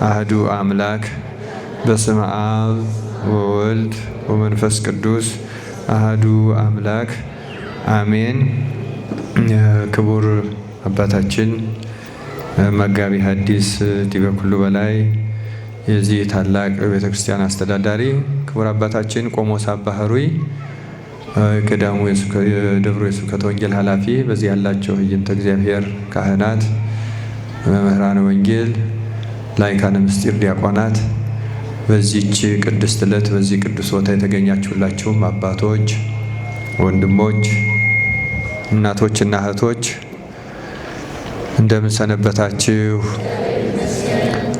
አህዱ አምላክ። በስመ አብ ወወልድ ወመንፈስ ቅዱስ አህዱ አምላክ አሜን። ክቡር አባታችን መጋቢ ሐዲስ ዲበ ኩሉ በላይ የዚህ ታላቅ ቤተ ክርስቲያን አስተዳዳሪ፣ ክቡር አባታችን ቆሞስ አባ ኅሩይ የገዳሙ የደብሩ የስብከተ ወንጌል ኃላፊ፣ በዚህ ያላቸው ህይንተ እግዚአብሔር ካህናት፣ መምህራነ ወንጌል፣ ላይካነ ምስጢር ዲያቆናት፣ በዚህች ቅድስት ዕለት በዚህ ቅዱስ ቦታ የተገኛችሁላችሁም አባቶች፣ ወንድሞች፣ እናቶችና እህቶች እንደምን ሰነበታችሁ?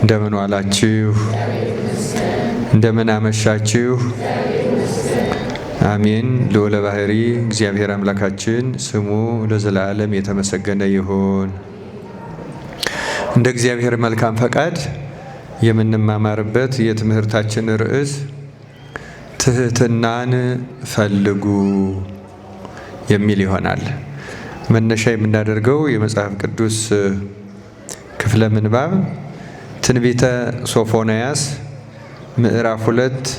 እንደምን ዋላችሁ? እንደምን አመሻችሁ? አሜን። ልዑለ ባሕሪ እግዚአብሔር አምላካችን ስሙ ለዘላለም የተመሰገነ ይሁን። እንደ እግዚአብሔር መልካም ፈቃድ የምንማማርበት የትምህርታችን ርዕስ ትህትናን ፈልጉ የሚል ይሆናል። መነሻ የምናደርገው የመጽሐፍ ቅዱስ ክፍለ ምንባብ ትንቢተ ሶፎንያስ ምዕራፍ 2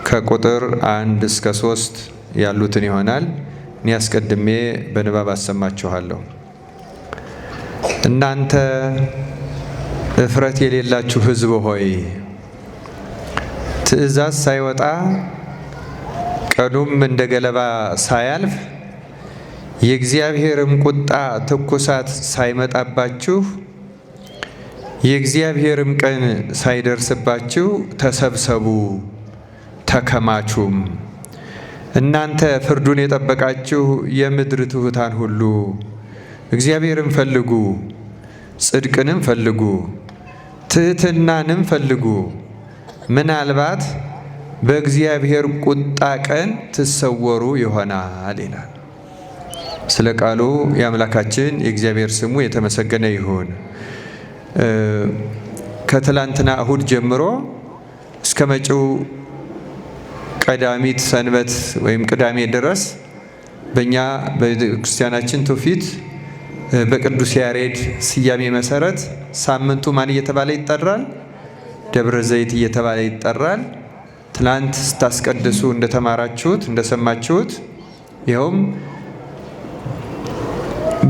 ከቁጥር 1 እስከ 3 ያሉትን ይሆናል። እኔ አስቀድሜ በንባብ አሰማችኋለሁ። እናንተ እፍረት የሌላችሁ ሕዝብ ሆይ፣ ትእዛዝ ሳይወጣ ቀኑም እንደ ገለባ ሳያልፍ የእግዚአብሔርም ቁጣ ትኩሳት ሳይመጣባችሁ የእግዚአብሔርም ቀን ሳይደርስባችሁ ተሰብሰቡ ተከማቹም። እናንተ ፍርዱን የጠበቃችሁ የምድር ትሑታን ሁሉ እግዚአብሔርን ፈልጉ፣ ጽድቅንም ፈልጉ፣ ትሕትናንም ፈልጉ። ምናልባት በእግዚአብሔር ቁጣ ቀን ትሰወሩ ይሆናል ይላል። ስለ ቃሉ የአምላካችን የእግዚአብሔር ስሙ የተመሰገነ ይሁን። ከትላንትና እሁድ ጀምሮ እስከ መጪው ቀዳሚት ሰንበት ወይም ቅዳሜ ድረስ በእኛ በቤተክርስቲያናችን ትውፊት በቅዱስ ያሬድ ስያሜ መሰረት ሳምንቱ ማን እየተባለ ይጠራል? ደብረ ዘይት እየተባለ ይጠራል። ትላንት ስታስቀድሱ እንደተማራችሁት እንደሰማችሁት ይኸውም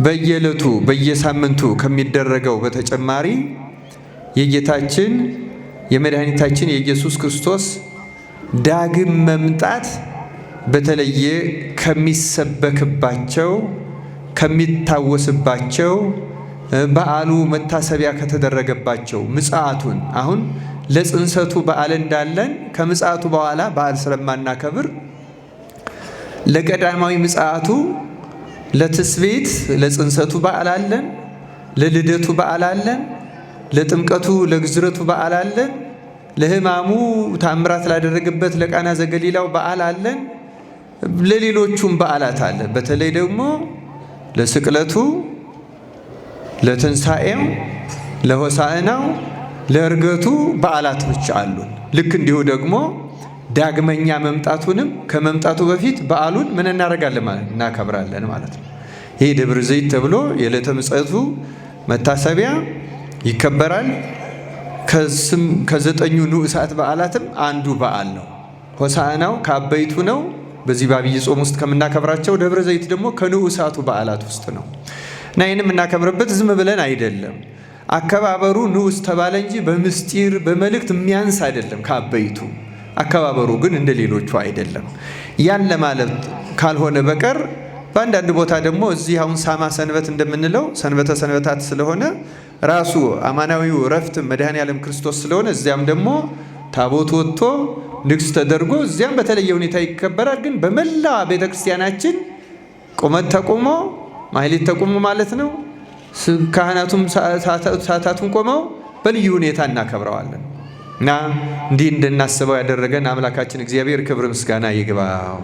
በየዕለቱ በየሳምንቱ ከሚደረገው በተጨማሪ የጌታችን የመድኃኒታችን የኢየሱስ ክርስቶስ ዳግም መምጣት በተለየ ከሚሰበክባቸው ከሚታወስባቸው በዓሉ መታሰቢያ ከተደረገባቸው ምጽአቱን አሁን ለጽንሰቱ በዓል እንዳለን ከምጽአቱ በኋላ በዓል ስለማናከብር ለቀዳማዊ ምጽአቱ ለትስብእት ለጽንሰቱ በዓል አለን፣ ለልደቱ በዓል አለን፣ ለጥምቀቱ ለግዝረቱ በዓል አለን፣ ለሕማሙ ታምራት ላደረገበት ለቃና ዘገሊላው በዓል አለን፣ ለሌሎቹም በዓላት አለን። በተለይ ደግሞ ለስቅለቱ፣ ለትንሣኤው፣ ለሆሳዕናው፣ ለዕርገቱ በዓላት ብቻ አሉን። ልክ እንዲሁ ደግሞ ዳግመኛ መምጣቱንም ከመምጣቱ በፊት በዓሉን ምን እናደርጋለን ማለት እናከብራለን ማለት ነው። ይህ ደብረ ዘይት ተብሎ የዕለተ ምጽአቱ መታሰቢያ ይከበራል። ከዘጠኙ ንዑሳት በዓላትም አንዱ በዓል ነው። ሆሳዕናው ከአበይቱ ነው። በዚህ በአብይ ጾም ውስጥ ከምናከብራቸው ደብረ ዘይት ደግሞ ከንዑሳቱ በዓላት ውስጥ ነው እና ይህን የምናከብርበት ዝም ብለን አይደለም። አከባበሩ ንዑስ ተባለ እንጂ በምስጢር በመልእክት የሚያንስ አይደለም ከአበይቱ። አከባበሩ ግን እንደ ሌሎቹ አይደለም። ያን ለማለት ካልሆነ በቀር በአንዳንድ ቦታ ደግሞ እዚህ አሁን ሳማ ሰንበት እንደምንለው ሰንበተ ሰንበታት ስለሆነ ራሱ አማናዊው እረፍት መድኃኔ ዓለም ክርስቶስ ስለሆነ እዚያም ደግሞ ታቦት ወጥቶ ንግስ ተደርጎ እዚያም በተለየ ሁኔታ ይከበራል። ግን በመላ ቤተ ክርስቲያናችን ቁመት ተቁሞ ማህሌት ተቁሞ ማለት ነው። ካህናቱም ሰዓታቱን ቆመው በልዩ ሁኔታ እናከብረዋለን። እና እንዲህ እንድናስበው ያደረገን አምላካችን እግዚአብሔር ክብር ምስጋና ይግባው።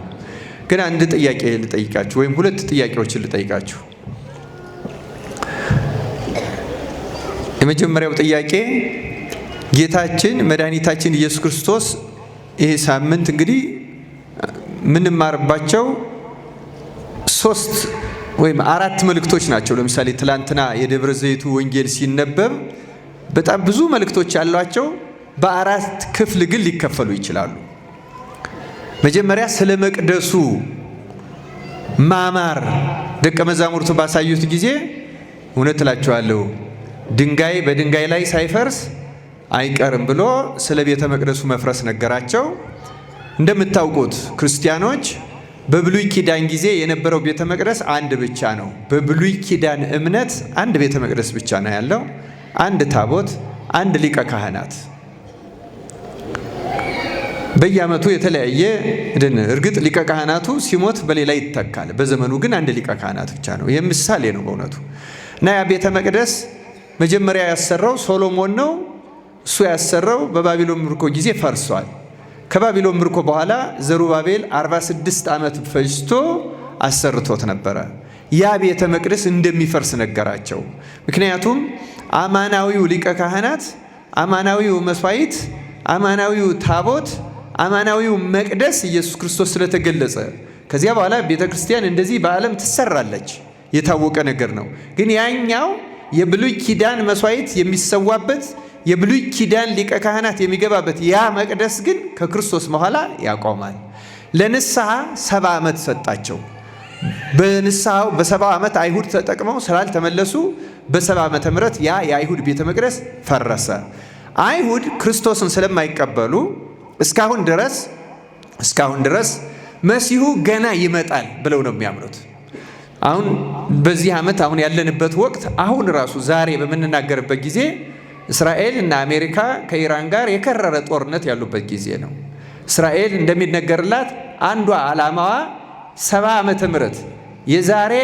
ግን አንድ ጥያቄ ልጠይቃችሁ፣ ወይም ሁለት ጥያቄዎችን ልጠይቃችሁ። የመጀመሪያው ጥያቄ ጌታችን መድኃኒታችን ኢየሱስ ክርስቶስ ይህ ሳምንት እንግዲህ የምንማርባቸው ሶስት ወይም አራት መልእክቶች ናቸው። ለምሳሌ ትላንትና የደብረ ዘይቱ ወንጌል ሲነበብ በጣም ብዙ መልእክቶች ያሏቸው በአራት ክፍል ግን ሊከፈሉ ይችላሉ። መጀመሪያ ስለ መቅደሱ ማማር ደቀ መዛሙርቱ ባሳዩት ጊዜ እውነት እላችኋለሁ ድንጋይ በድንጋይ ላይ ሳይፈርስ አይቀርም ብሎ ስለ ቤተ መቅደሱ መፍረስ ነገራቸው። እንደምታውቁት ክርስቲያኖች በብሉይ ኪዳን ጊዜ የነበረው ቤተ መቅደስ አንድ ብቻ ነው። በብሉይ ኪዳን እምነት አንድ ቤተ መቅደስ ብቻ ነው ያለው፣ አንድ ታቦት፣ አንድ ሊቀ ካህናት። በየዓመቱ የተለያየ እርግጥ ሊቀ ካህናቱ ሲሞት በሌላ ይተካል። በዘመኑ ግን አንድ ሊቀ ካህናት ብቻ ነው። ይህ ምሳሌ ነው በእውነቱ። እና ያ ቤተ መቅደስ መጀመሪያ ያሰራው ሶሎሞን ነው። እሱ ያሰራው በባቢሎን ምርኮ ጊዜ ፈርሷል። ከባቢሎን ምርኮ በኋላ ዘሩባቤል 46 ዓመት ፈጅቶ አሰርቶት ነበረ። ያ ቤተ መቅደስ እንደሚፈርስ ነገራቸው። ምክንያቱም አማናዊው ሊቀ ካህናት፣ አማናዊው መስዋዕት፣ አማናዊው ታቦት፣ አማናዊው መቅደስ ኢየሱስ ክርስቶስ ስለተገለጸ ከዚያ በኋላ ቤተ ክርስቲያን እንደዚህ በዓለም ትሰራለች። የታወቀ ነገር ነው። ግን ያኛው የብሉይ ኪዳን መስዋዕት የሚሰዋበት የብሉይ ኪዳን ሊቀ ካህናት የሚገባበት ያ መቅደስ ግን ከክርስቶስ በኋላ ያቆማል። ለንስሐ 70 ዓመት ሰጣቸው። በንስሐው በ70 ዓመት አይሁድ ተጠቅመው ስላልተመለሱ በ70 ዓመተ ምህረት ያ የአይሁድ ቤተ መቅደስ ፈረሰ። አይሁድ ክርስቶስን ስለማይቀበሉ እስካሁን ድረስ መሲሁ ገና ይመጣል ብለው ነው የሚያምኑት። አሁን በዚህ ዓመት አሁን ያለንበት ወቅት አሁን ራሱ ዛሬ በምንናገርበት ጊዜ እስራኤል እና አሜሪካ ከኢራን ጋር የከረረ ጦርነት ያሉበት ጊዜ ነው። እስራኤል እንደሚነገርላት አንዷ ዓላማዋ 70 ዓመተ ምህረት የዛሬ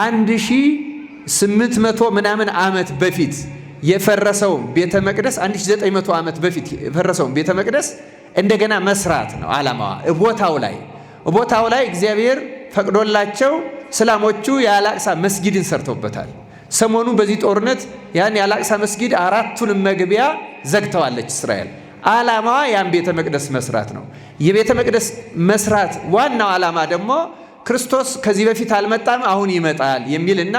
1800 ምናምን ዓመት በፊት የፈረሰው ቤተ መቅደስ 1900 ዓመት በፊት የፈረሰውን ቤተ መቅደስ እንደገና መስራት ነው ዓላማዋ። ቦታው ላይ እግዚአብሔር ፈቅዶላቸው እስላሞቹ የአላቅሳ መስጊድን ሰርተውበታል። ሰሞኑ በዚህ ጦርነት ያን የአላቅሳ መስጊድ አራቱንም መግቢያ ዘግተዋለች እስራኤል። ዓላማዋ ያን ቤተ መቅደስ መስራት ነው። የቤተ መቅደስ መስራት ዋናው ዓላማ ደግሞ ክርስቶስ ከዚህ በፊት አልመጣም አሁን ይመጣል የሚልና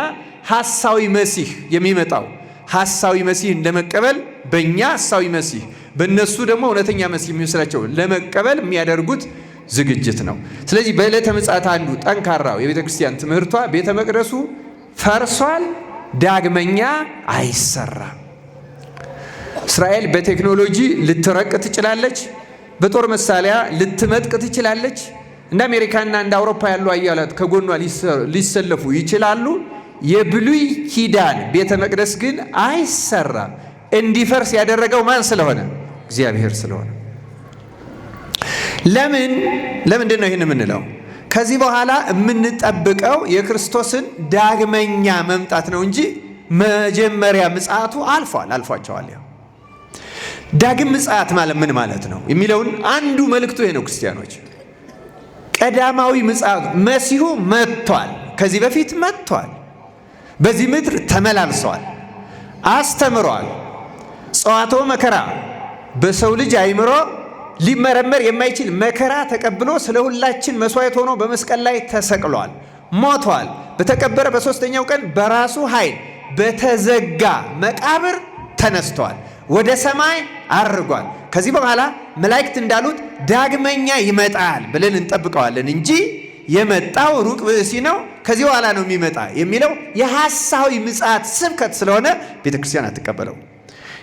ሐሳዊ መሲህ የሚመጣው ሐሳዊ መሲህ ለመቀበል በእኛ ሐሳዊ መሲህ በእነሱ ደግሞ እውነተኛ መሲህ የሚመስላቸው ለመቀበል የሚያደርጉት ዝግጅት ነው። ስለዚህ በዕለተ ምጽአት አንዱ ጠንካራው የቤተ ክርስቲያን ትምህርቷ ቤተ መቅደሱ ፈርሷል፣ ዳግመኛ አይሰራም። እስራኤል በቴክኖሎጂ ልትረቅ ትችላለች፣ በጦር መሳሪያ ልትመጥቅ ትችላለች። እንደ አሜሪካና እንደ አውሮፓ ያሉ አያላት ከጎኗ ሊሰለፉ ይችላሉ። የብሉይ ኪዳን ቤተ መቅደስ ግን አይሰራም። እንዲፈርስ ያደረገው ማን ስለሆነ? እግዚአብሔር ስለሆነ። ለምንድን ነው ይህን የምንለው? ከዚህ በኋላ የምንጠብቀው የክርስቶስን ዳግመኛ መምጣት ነው እንጂ መጀመሪያ ምጽአቱ አልፏል፣ አልፏቸዋል። ያው ዳግም ምጽአት ማለት ምን ማለት ነው የሚለውን አንዱ መልእክቱ ይሄ ነው። ክርስቲያኖች ቀዳማዊ ምጽአቱ መሲሁ መጥቷል፣ ከዚህ በፊት መጥቷል፣ በዚህ ምድር ተመላልሷል፣ አስተምሯል። ጸዋትወ መከራ በሰው ልጅ አእምሮ ሊመረመር የማይችል መከራ ተቀብሎ ስለ ሁላችን መስዋዕት ሆኖ በመስቀል ላይ ተሰቅሏል፣ ሞቷል። በተቀበረ በሦስተኛው ቀን በራሱ ኃይል በተዘጋ መቃብር ተነስቷል፣ ወደ ሰማይ አርጓል። ከዚህ በኋላ መላእክት እንዳሉት ዳግመኛ ይመጣል ብለን እንጠብቀዋለን እንጂ የመጣው ሩቅ ብእሲ ነው፣ ከዚህ በኋላ ነው የሚመጣ የሚለው የሐሳዊ ምጽአት ስብከት ስለሆነ ቤተክርስቲያን አትቀበለው።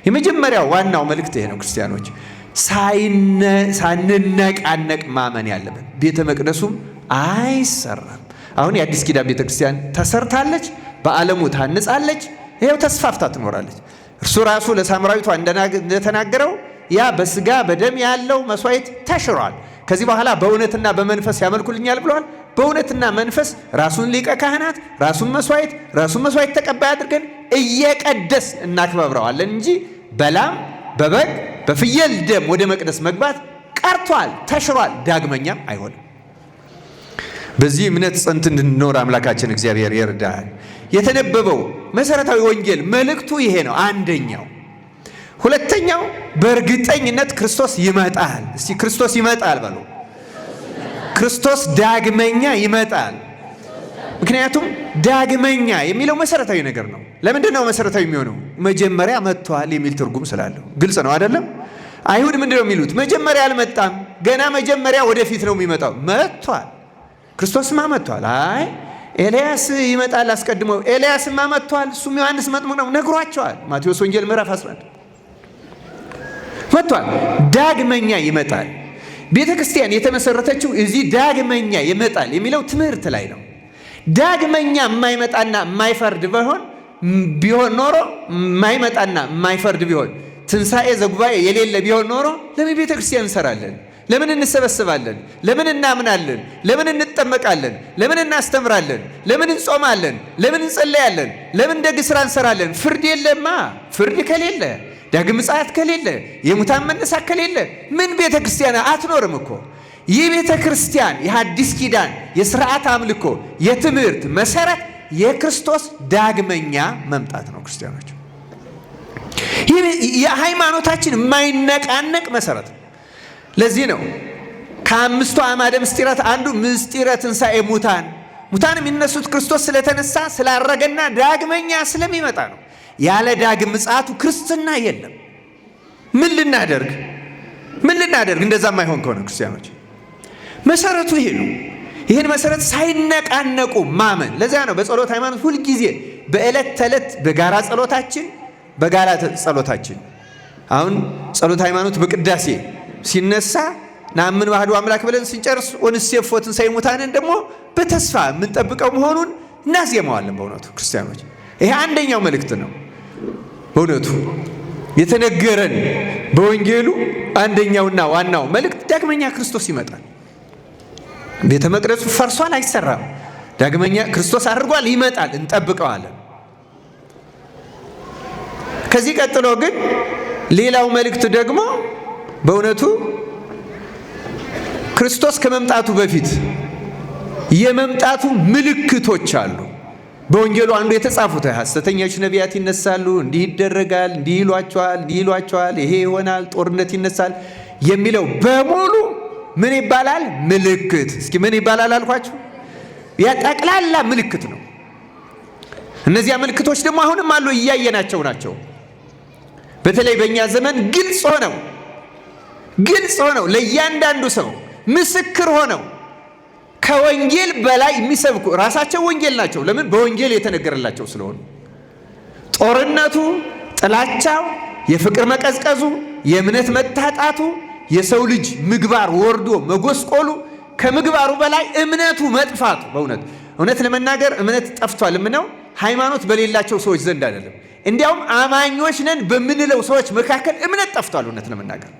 የመጀመሪያው ዋናው መልእክት ይሄ ነው። ክርስቲያኖች ሳንነቃነቅ ማመን ያለብን ቤተ መቅደሱም አይሰራም። አሁን የአዲስ ኪዳን ቤተ ክርስቲያን ተሰርታለች፣ በዓለሙ ታንጻለች፣ ይኸው ተስፋፍታ ትኖራለች። እርሱ ራሱ ለሳምራዊቷ እንደተናገረው ያ በስጋ በደም ያለው መስዋዕት ተሽሯል። ከዚህ በኋላ በእውነትና በመንፈስ ያመልኩልኛል ብለዋል። በእውነትና መንፈስ ራሱን ሊቀ ካህናት፣ ራሱን መስዋዕት፣ ራሱን መስዋዕት ተቀባይ አድርገን እየቀደስ እናክበብረዋለን እንጂ በላም በበግ በፍየል ደም ወደ መቅደስ መግባት ቀርቷል፣ ተሽሯል፣ ዳግመኛም አይሆንም። በዚህ እምነት ጸንት እንድንኖር አምላካችን እግዚአብሔር ይርዳል። የተነበበው መሰረታዊ ወንጌል መልእክቱ ይሄ ነው። አንደኛው። ሁለተኛው በእርግጠኝነት ክርስቶስ ይመጣል። እስቲ ክርስቶስ ይመጣል በሉ። ክርስቶስ ዳግመኛ ይመጣል። ምክንያቱም ዳግመኛ የሚለው መሰረታዊ ነገር ነው። ለምንድን ነው መሰረታዊ የሚሆነው? መጀመሪያ መጥቷል የሚል ትርጉም ስላለው። ግልጽ ነው አይደለም? አይሁድ ምንድን ነው የሚሉት? መጀመሪያ አልመጣም፣ ገና መጀመሪያ ወደፊት ነው የሚመጣው። መጥቷል፣ ክርስቶስማ መጥቷል። አይ ኤልያስ ይመጣል አስቀድሞ፣ ኤልያስማ መጥቷል፣ እሱም ዮሐንስ መጥምቅ ነው ነግሯቸዋል። ማቴዎስ ወንጌል ምዕራፍ 11 መጥቷል። ዳግመኛ ይመጣል። ቤተ ክርስቲያን የተመሰረተችው እዚህ ዳግመኛ ይመጣል የሚለው ትምህርት ላይ ነው። ዳግመኛ የማይመጣና የማይፈርድ ቢሆን ኖሮ፣ የማይመጣና የማይፈርድ ቢሆን፣ ትንሣኤ ዘጉባኤ የሌለ ቢሆን ኖሮ ለምን ቤተ ክርስቲያን እንሰራለን? ለምን እንሰበስባለን? ለምን እናምናለን? ለምን እንጠመቃለን? ለምን እናስተምራለን? ለምን እንጾማለን? ለምን እንጸለያለን? ለምን ደግ ስራ እንሰራለን? ፍርድ የለማ። ፍርድ ከሌለ፣ ዳግም ምጽአት ከሌለ፣ የሙታን መነሳት ከሌለ ምን ቤተ ክርስቲያን አትኖርም እኮ። ይህ ቤተ ክርስቲያን የሐዲስ ኪዳን የስርዓት አምልኮ የትምህርት መሰረት የክርስቶስ ዳግመኛ መምጣት ነው። ክርስቲያኖች፣ ይህ የሃይማኖታችን የማይነቃነቅ መሰረት ነው። ለዚህ ነው ከአምስቱ አዕማደ ምስጢራት አንዱ ምስጢረ ትንሣኤ ሙታን፣ ሙታን የሚነሱት ክርስቶስ ስለተነሳ፣ ስላረገና ዳግመኛ ስለሚመጣ ነው። ያለ ዳግም ምጽአቱ ክርስትና የለም። ምን ልናደርግ ምን ልናደርግ? እንደዛ የማይሆን ከሆነ ክርስቲያኖች መሰረቱ ይሄ ነው። ይህን መሰረት ሳይነቃነቁ ማመን። ለዚያ ነው በጸሎት ሃይማኖት ሁልጊዜ በዕለት ተዕለት በጋራ ጸሎታችን አሁን ጸሎት ሃይማኖት በቅዳሴ ሲነሳ ነአምን በአሐዱ አምላክ ብለን ስንጨርስ ወንሴፎ ትንሣኤ ሙታንን ደግሞ በተስፋ የምንጠብቀው መሆኑን እናዜመዋለን። በእውነቱ ክርስቲያኖች፣ ይሄ አንደኛው መልእክት ነው። በእውነቱ የተነገረን በወንጌሉ አንደኛውና ዋናው መልእክት ዳግመኛ ክርስቶስ ይመጣል። ቤተ መቅደሱ ፈርሷል፣ አይሰራም። ዳግመኛ ክርስቶስ አድርጓል፣ ይመጣል፣ እንጠብቀዋለን። ከዚህ ቀጥሎ ግን ሌላው መልእክት ደግሞ በእውነቱ ክርስቶስ ከመምጣቱ በፊት የመምጣቱ ምልክቶች አሉ። በወንጌሉ አንዱ የተጻፉት ሐሰተኞች ነቢያት ይነሳሉ፣ እንዲህ ይደረጋል፣ እንዲህ ይሏቸዋል፣ እንዲህ ይሏቸዋል፣ ይሄ ይሆናል፣ ጦርነት ይነሳል የሚለው በሙሉ ምን ይባላል? ምልክት። እስኪ ምን ይባላል አልኳችሁ? ያ ጠቅላላ ምልክት ነው። እነዚያ ምልክቶች ደግሞ አሁንም አሉ፣ እያየናቸው ናቸው። በተለይ በእኛ ዘመን ግልጽ ሆነው ለእያንዳንዱ ሰው ምስክር ሆነው ከወንጌል በላይ የሚሰብኩ ራሳቸው ወንጌል ናቸው። ለምን? በወንጌል የተነገረላቸው ስለሆኑ። ጦርነቱ፣ ጥላቻው፣ የፍቅር መቀዝቀዙ፣ የእምነት መታጣቱ፣ የሰው ልጅ ምግባር ወርዶ መጎስቆሉ፣ ከምግባሩ በላይ እምነቱ መጥፋቱ። በእውነት እውነት ለመናገር እምነት ጠፍቷል የምነው ሃይማኖት በሌላቸው ሰዎች ዘንድ አይደለም። እንዲያውም አማኞች ነን በምንለው ሰዎች መካከል እምነት ጠፍቷል። እውነት ለመናገር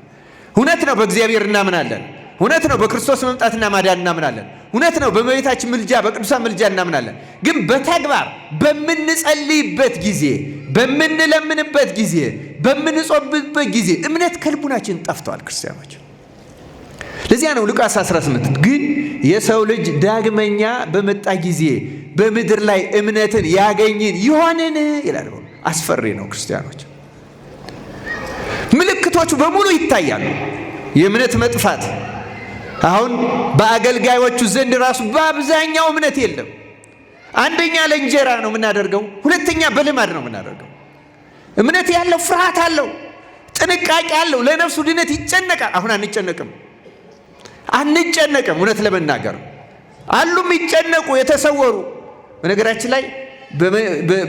እውነት ነው፣ በእግዚአብሔር እናምናለን። እውነት ነው፣ በክርስቶስ መምጣትና ማዳን እናምናለን። እውነት ነው፣ በእመቤታችን ምልጃ፣ በቅዱሳን ምልጃ እናምናለን። ግን በተግባር በምንጸልይበት ጊዜ፣ በምንለምንበት ጊዜ፣ በምንጾምበት ጊዜ እምነት ከልቡናችን ጠፍቷል ክርስቲያኖች። ለዚያ ነው ሉቃስ 18 ግን የሰው ልጅ ዳግመኛ በመጣ ጊዜ በምድር ላይ እምነትን ያገኝን ይሆንን ይላል። አስፈሪ ነው ክርስቲያኖች። ምልክቶቹ በሙሉ ይታያሉ። የእምነት መጥፋት አሁን በአገልጋዮቹ ዘንድ ራሱ በአብዛኛው እምነት የለም። አንደኛ ለእንጀራ ነው የምናደርገው፣ ሁለተኛ በልማድ ነው የምናደርገው። እምነት ያለው ፍርሃት አለው፣ ጥንቃቄ አለው፣ ለነፍሱ ድነት ይጨነቃል። አሁን አንጨነቅም፣ አንጨነቅም። እውነት ለመናገር አሉ የሚጨነቁ የተሰወሩ። በነገራችን ላይ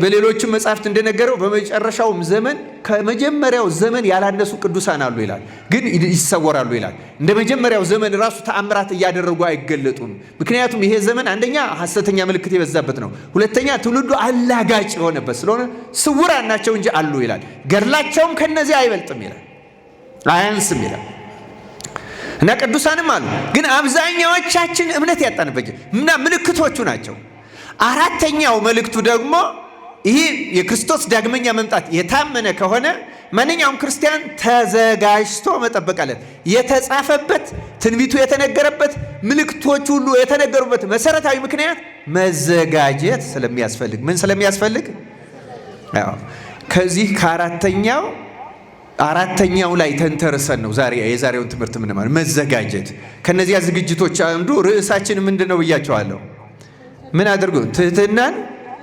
በሌሎችም መጽሐፍት እንደነገረው በመጨረሻውም ዘመን ከመጀመሪያው ዘመን ያላነሱ ቅዱሳን አሉ ይላል። ግን ይሰወራሉ ይላል። እንደ መጀመሪያው ዘመን ራሱ ተአምራት እያደረጉ አይገለጡም። ምክንያቱም ይሄ ዘመን አንደኛ ሐሰተኛ ምልክት የበዛበት ነው። ሁለተኛ ትውልዱ አላጋጭ የሆነበት ስለሆነ ስውራን ናቸው እንጂ አሉ ይላል። ገድላቸውም ከነዚህ አይበልጥም ይላል፣ አያንስም ይላል። እና ቅዱሳንም አሉ። ግን አብዛኛዎቻችን እምነት ያጣንበት እና ምልክቶቹ ናቸው። አራተኛው መልእክቱ ደግሞ ይህ የክርስቶስ ዳግመኛ መምጣት የታመነ ከሆነ ማንኛውም ክርስቲያን ተዘጋጅቶ መጠበቅ አለበት። የተጻፈበት፣ ትንቢቱ የተነገረበት፣ ምልክቶች ሁሉ የተነገሩበት መሰረታዊ ምክንያት መዘጋጀት ስለሚያስፈልግ፣ ምን ስለሚያስፈልግ? አዎ፣ ከዚህ ከአራተኛው አራተኛው ላይ ተንተርሰን ነው ዛሬ የዛሬውን ትምህርት ምንማር፣ መዘጋጀት። ከነዚያ ዝግጅቶች አንዱ ርዕሳችን ምንድን ነው ብያቸዋለሁ። ምን አድርጉ? ትህትናን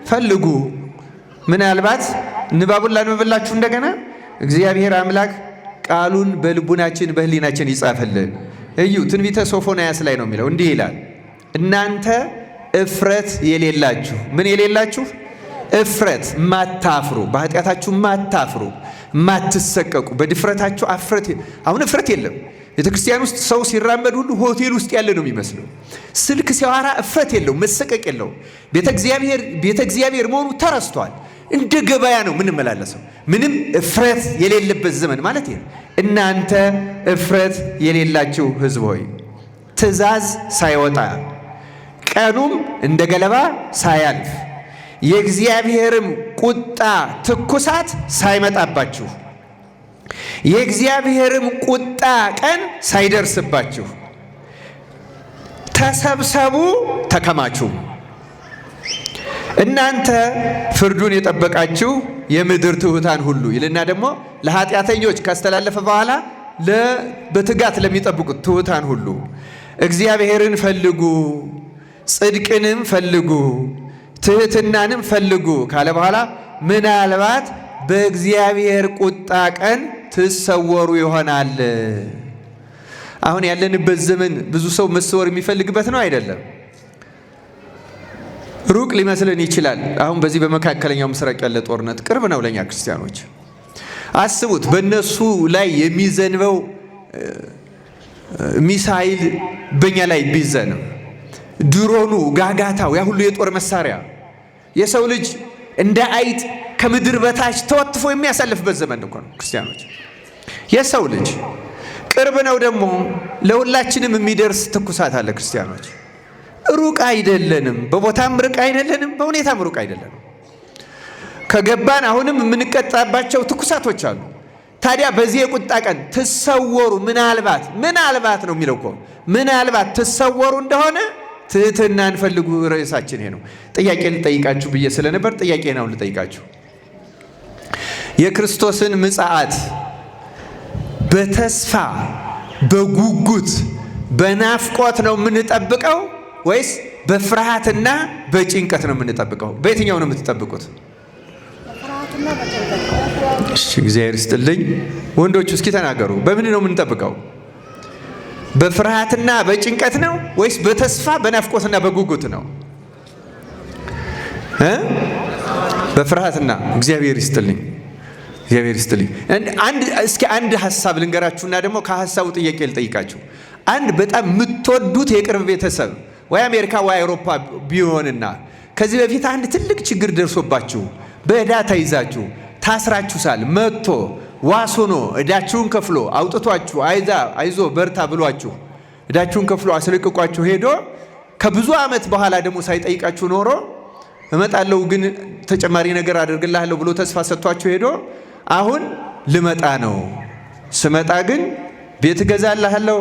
ፈልጉ። ምናልባት ንባቡን ላንብብላችሁ እንደገና። እግዚአብሔር አምላክ ቃሉን በልቡናችን በሕሊናችን ይጻፍልን። እዩ፣ ትንቢተ ሶፎንያስ ላይ ነው የሚለው። እንዲህ ይላል፣ እናንተ እፍረት የሌላችሁ፣ ምን የሌላችሁ? እፍረት፣ ማታፍሩ፣ በኃጢአታችሁ ማታፍሩ፣ ማትሰቀቁ፣ በድፍረታችሁ አፍረት። አሁን እፍረት የለም። ቤተ ክርስቲያን ውስጥ ሰው ሲራመድ ሁሉ ሆቴል ውስጥ ያለ ነው የሚመስለው። ስልክ ሲያወራ እፍረት የለው፣ መሰቀቅ የለው። ቤተ እግዚአብሔር መሆኑ ተረስቷል። እንደ ገበያ ነው የምንመላለሰው። ምንም እፍረት የሌለበት ዘመን ማለት ነው። እናንተ እፍረት የሌላችሁ ሕዝብ ሆይ፣ ትእዛዝ ሳይወጣ ቀኑም እንደ ገለባ ሳያልፍ የእግዚአብሔርም ቁጣ ትኩሳት ሳይመጣባችሁ የእግዚአብሔርም ቁጣ ቀን ሳይደርስባችሁ ተሰብሰቡ፣ ተከማቹ። እናንተ ፍርዱን የጠበቃችሁ የምድር ትሑታን ሁሉ ይልና ደግሞ ለኃጢአተኞች ካስተላለፈ በኋላ በትጋት ለሚጠብቁት ትሑታን ሁሉ እግዚአብሔርን ፈልጉ፣ ጽድቅንም ፈልጉ፣ ትሕትናንም ፈልጉ ካለ በኋላ ምናልባት በእግዚአብሔር ቁጣ ቀን ትሰወሩ ይሆናል። አሁን ያለንበት ዘመን ብዙ ሰው መሰወር የሚፈልግበት ነው አይደለም? ሩቅ ሊመስለን ይችላል። አሁን በዚህ በመካከለኛው ምስራቅ ያለ ጦርነት ቅርብ ነው ለእኛ ክርስቲያኖች። አስቡት፣ በእነሱ ላይ የሚዘንበው ሚሳይል በእኛ ላይ ቢዘንብ፣ ድሮኑ፣ ጋጋታው፣ ያ ሁሉ የጦር መሳሪያ የሰው ልጅ እንደ አይጥ ከምድር በታች ተወትፎ የሚያሳልፍበት ዘመን እኮ ነው ክርስቲያኖች። የሰው ልጅ ቅርብ ነው ደግሞ ለሁላችንም የሚደርስ ትኩሳት አለ ክርስቲያኖች። ሩቅ አይደለንም፣ በቦታም ሩቅ አይደለንም፣ በሁኔታም ሩቅ አይደለንም። ከገባን አሁንም የምንቀጣባቸው ትኩሳቶች አሉ። ታዲያ በዚህ የቁጣ ቀን ትሰወሩ፣ ምናልባት፣ ምናልባት ነው የሚለው እኮ፣ ምናልባት ትሰወሩ እንደሆነ ትህትናን ፈልጉ። ርዕሳችን ይሄ ነው። ጥያቄ ልጠይቃችሁ ብዬ ስለነበር ጥያቄ ነው ልጠይቃችሁ። የክርስቶስን ምጽአት በተስፋ፣ በጉጉት፣ በናፍቆት ነው የምንጠብቀው ወይስ በፍርሃትና በጭንቀት ነው የምንጠብቀው? በየትኛው ነው የምትጠብቁት? እሺ፣ እግዚአብሔር ይስጥልኝ። ወንዶቹ እስኪ ተናገሩ። በምን ነው የምንጠብቀው? በፍርሃትና በጭንቀት ነው ወይስ በተስፋ፣ በናፍቆትና በጉጉት ነው? በፍርሃትና፣ እግዚአብሔር ይስጥልኝ። እግዚአብሔር ይስጥልኝ። አንድ እስኪ አንድ ሐሳብ ልንገራችሁና ደግሞ ከሐሳቡ ጥያቄ ልጠይቃችሁ። አንድ በጣም የምትወዱት የቅርብ ቤተሰብ ወይ አሜሪካ ወይ አውሮፓ ቢሆንና ከዚህ በፊት አንድ ትልቅ ችግር ደርሶባችሁ በዕዳ ተይዛችሁ ታስራችሁ ሳል መጥቶ ዋስ ሆኖ ዕዳችሁን ከፍሎ አውጥቷችሁ አይዛ አይዞ በርታ ብሏችሁ ዕዳችሁን ከፍሎ አስለቅቋችሁ ሄዶ ከብዙ ዓመት በኋላ ደግሞ ሳይጠይቃችሁ ኖሮ እመጣለሁ ግን ተጨማሪ ነገር አደርግልሃለሁ ብሎ ተስፋ ሰጥቷችሁ ሄዶ አሁን ልመጣ ነው፣ ስመጣ ግን ቤት እገዛልሃለሁ፣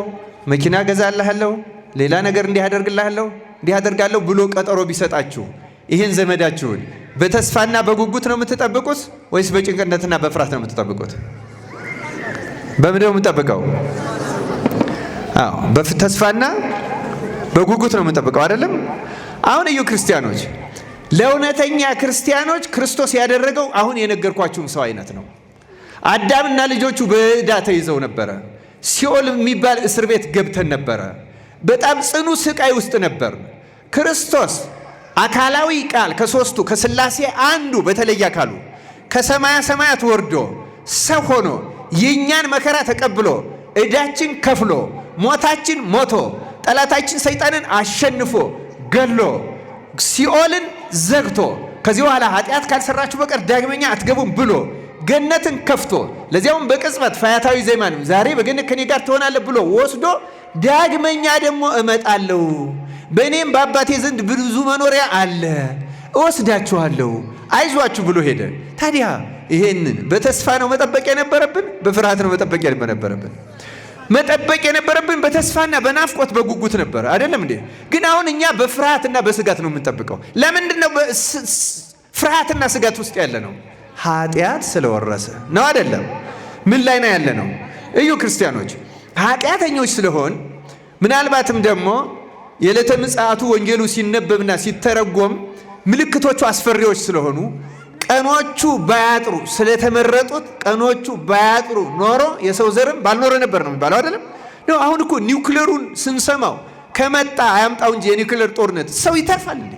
መኪና እገዛልሃለሁ፣ ሌላ ነገር እንዲህ አደርግልሃለሁ፣ እንዲህ አደርጋለሁ ብሎ ቀጠሮ ቢሰጣችሁ ይህን ዘመዳችሁን በተስፋና በጉጉት ነው የምትጠብቁት ወይስ በጭንቀትና በፍርሃት ነው የምትጠብቁት? በምንድን ነው የምንጠብቀው? አዎ፣ በተስፋና በጉጉት ነው የምንጠብቀው አይደለም? አሁን እዩ ክርስቲያኖች፣ ለእውነተኛ ክርስቲያኖች ክርስቶስ ያደረገው አሁን የነገርኳችሁም ሰው አይነት ነው። አዳምና ልጆቹ በዕዳ ተይዘው ነበረ። ሲኦል የሚባል እስር ቤት ገብተን ነበረ። በጣም ጽኑ ስቃይ ውስጥ ነበር። ክርስቶስ አካላዊ ቃል ከሶስቱ ከስላሴ አንዱ በተለየ አካሉ ከሰማያ ሰማያት ወርዶ ሰው ሆኖ የእኛን መከራ ተቀብሎ ዕዳችን ከፍሎ ሞታችን ሞቶ ጠላታችን ሰይጣንን አሸንፎ ገሎ ሲኦልን ዘግቶ ከዚህ በኋላ ኃጢአት ካልሰራችሁ በቀር ዳግመኛ አትገቡም ብሎ ገነትን ከፍቶ ለዚያውም በቅጽበት ፈያታዊ ዘይማንም ዛሬ በገነት ከኔ ጋር ትሆናለህ ብሎ ወስዶ ዳግመኛ ደግሞ እመጣለሁ፣ በእኔም በአባቴ ዘንድ ብዙ መኖሪያ አለ፣ እወስዳችኋለሁ፣ አይዟችሁ ብሎ ሄደ። ታዲያ ይሄንን በተስፋ ነው መጠበቅ የነበረብን? በፍርሃት ነው መጠበቅ የነበረብን? መጠበቅ የነበረብን በተስፋና በናፍቆት በጉጉት ነበር፣ አይደለም እንዴ? ግን አሁን እኛ በፍርሃትና በስጋት ነው የምንጠብቀው። ለምንድን ነው ፍርሃትና ስጋት ውስጥ ያለ ነው? ኃጢአት ስለወረሰ ነው፣ አይደለም? ምን ላይ ነው ያለ ነው? እዩ ክርስቲያኖች፣ ኃጢአተኞች ስለሆን ምናልባትም ደግሞ የዕለተ ምጽአቱ ወንጌሉ ሲነበብና ሲተረጎም ምልክቶቹ አስፈሪዎች ስለሆኑ ቀኖቹ ባያጥሩ ስለተመረጡት ቀኖቹ ባያጥሩ ኖሮ የሰው ዘርም ባልኖረ ነበር ነው የሚባለው አይደለም? አሁን እኮ ኒውክሌሩን ስንሰማው ከመጣ አያምጣው እንጂ የኒውክሌር ጦርነት ሰው ይተርፋል እንዴ?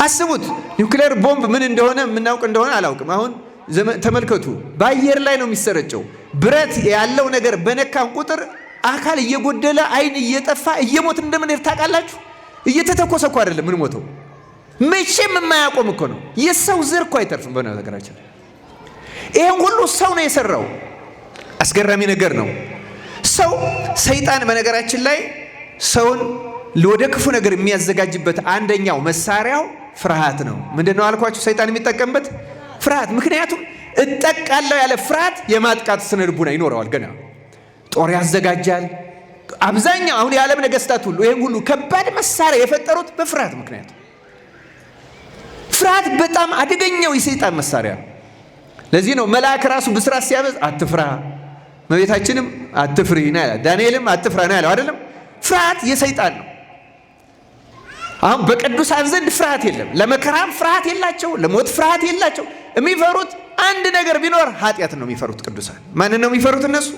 አስቡት። ኒውክሌር ቦምብ ምን እንደሆነ የምናውቅ እንደሆነ አላውቅም። አሁን ተመልከቱ፣ በአየር ላይ ነው የሚሰረጨው። ብረት ያለው ነገር በነካን ቁጥር አካል እየጎደለ አይን እየጠፋ እየሞት እንደምንሄድ ታውቃላችሁ። እየተተኮሰ እኮ አይደለም ምን ሞተው መቼም የማያቆም እኮ ነው። የሰው ዘር እኮ አይተርፍም። በነገራችን ይሄን ሁሉ ሰው ነው የሰራው። አስገራሚ ነገር ነው። ሰው ሰይጣን በነገራችን ላይ ሰውን ወደ ክፉ ነገር የሚያዘጋጅበት አንደኛው መሳሪያው ፍርሃት ነው። ምንድን ነው አልኳችሁ? ሰይጣን የሚጠቀምበት ፍርሃት። ምክንያቱም እጠቃለሁ ያለ ፍርሃት የማጥቃት ስነ ልቡና ይኖረዋል። ገና ጦር ያዘጋጃል። አብዛኛው አሁን የዓለም ነገስታት ሁሉ ይህን ሁሉ ከባድ መሳሪያ የፈጠሩት በፍርሃት ምክንያት። ፍርሃት በጣም አደገኛው የሰይጣን መሳሪያ ነው። ለዚህ ነው መልአክ ራሱ ብስራት ሲያበዝ አትፍራ፣ እመቤታችንም አትፍሪ ነው ያለው፣ ዳንኤልም አትፍራ ነው ያለው አይደለም? ፍርሃት የሰይጣን ነው። አሁን በቅዱሳን ዘንድ ፍርሃት የለም። ለመከራም ፍርሃት የላቸው፣ ለሞት ፍርሃት የላቸው። የሚፈሩት አንድ ነገር ቢኖር ኃጢአት ነው የሚፈሩት ቅዱሳን። ማንን ነው የሚፈሩት እነሱ?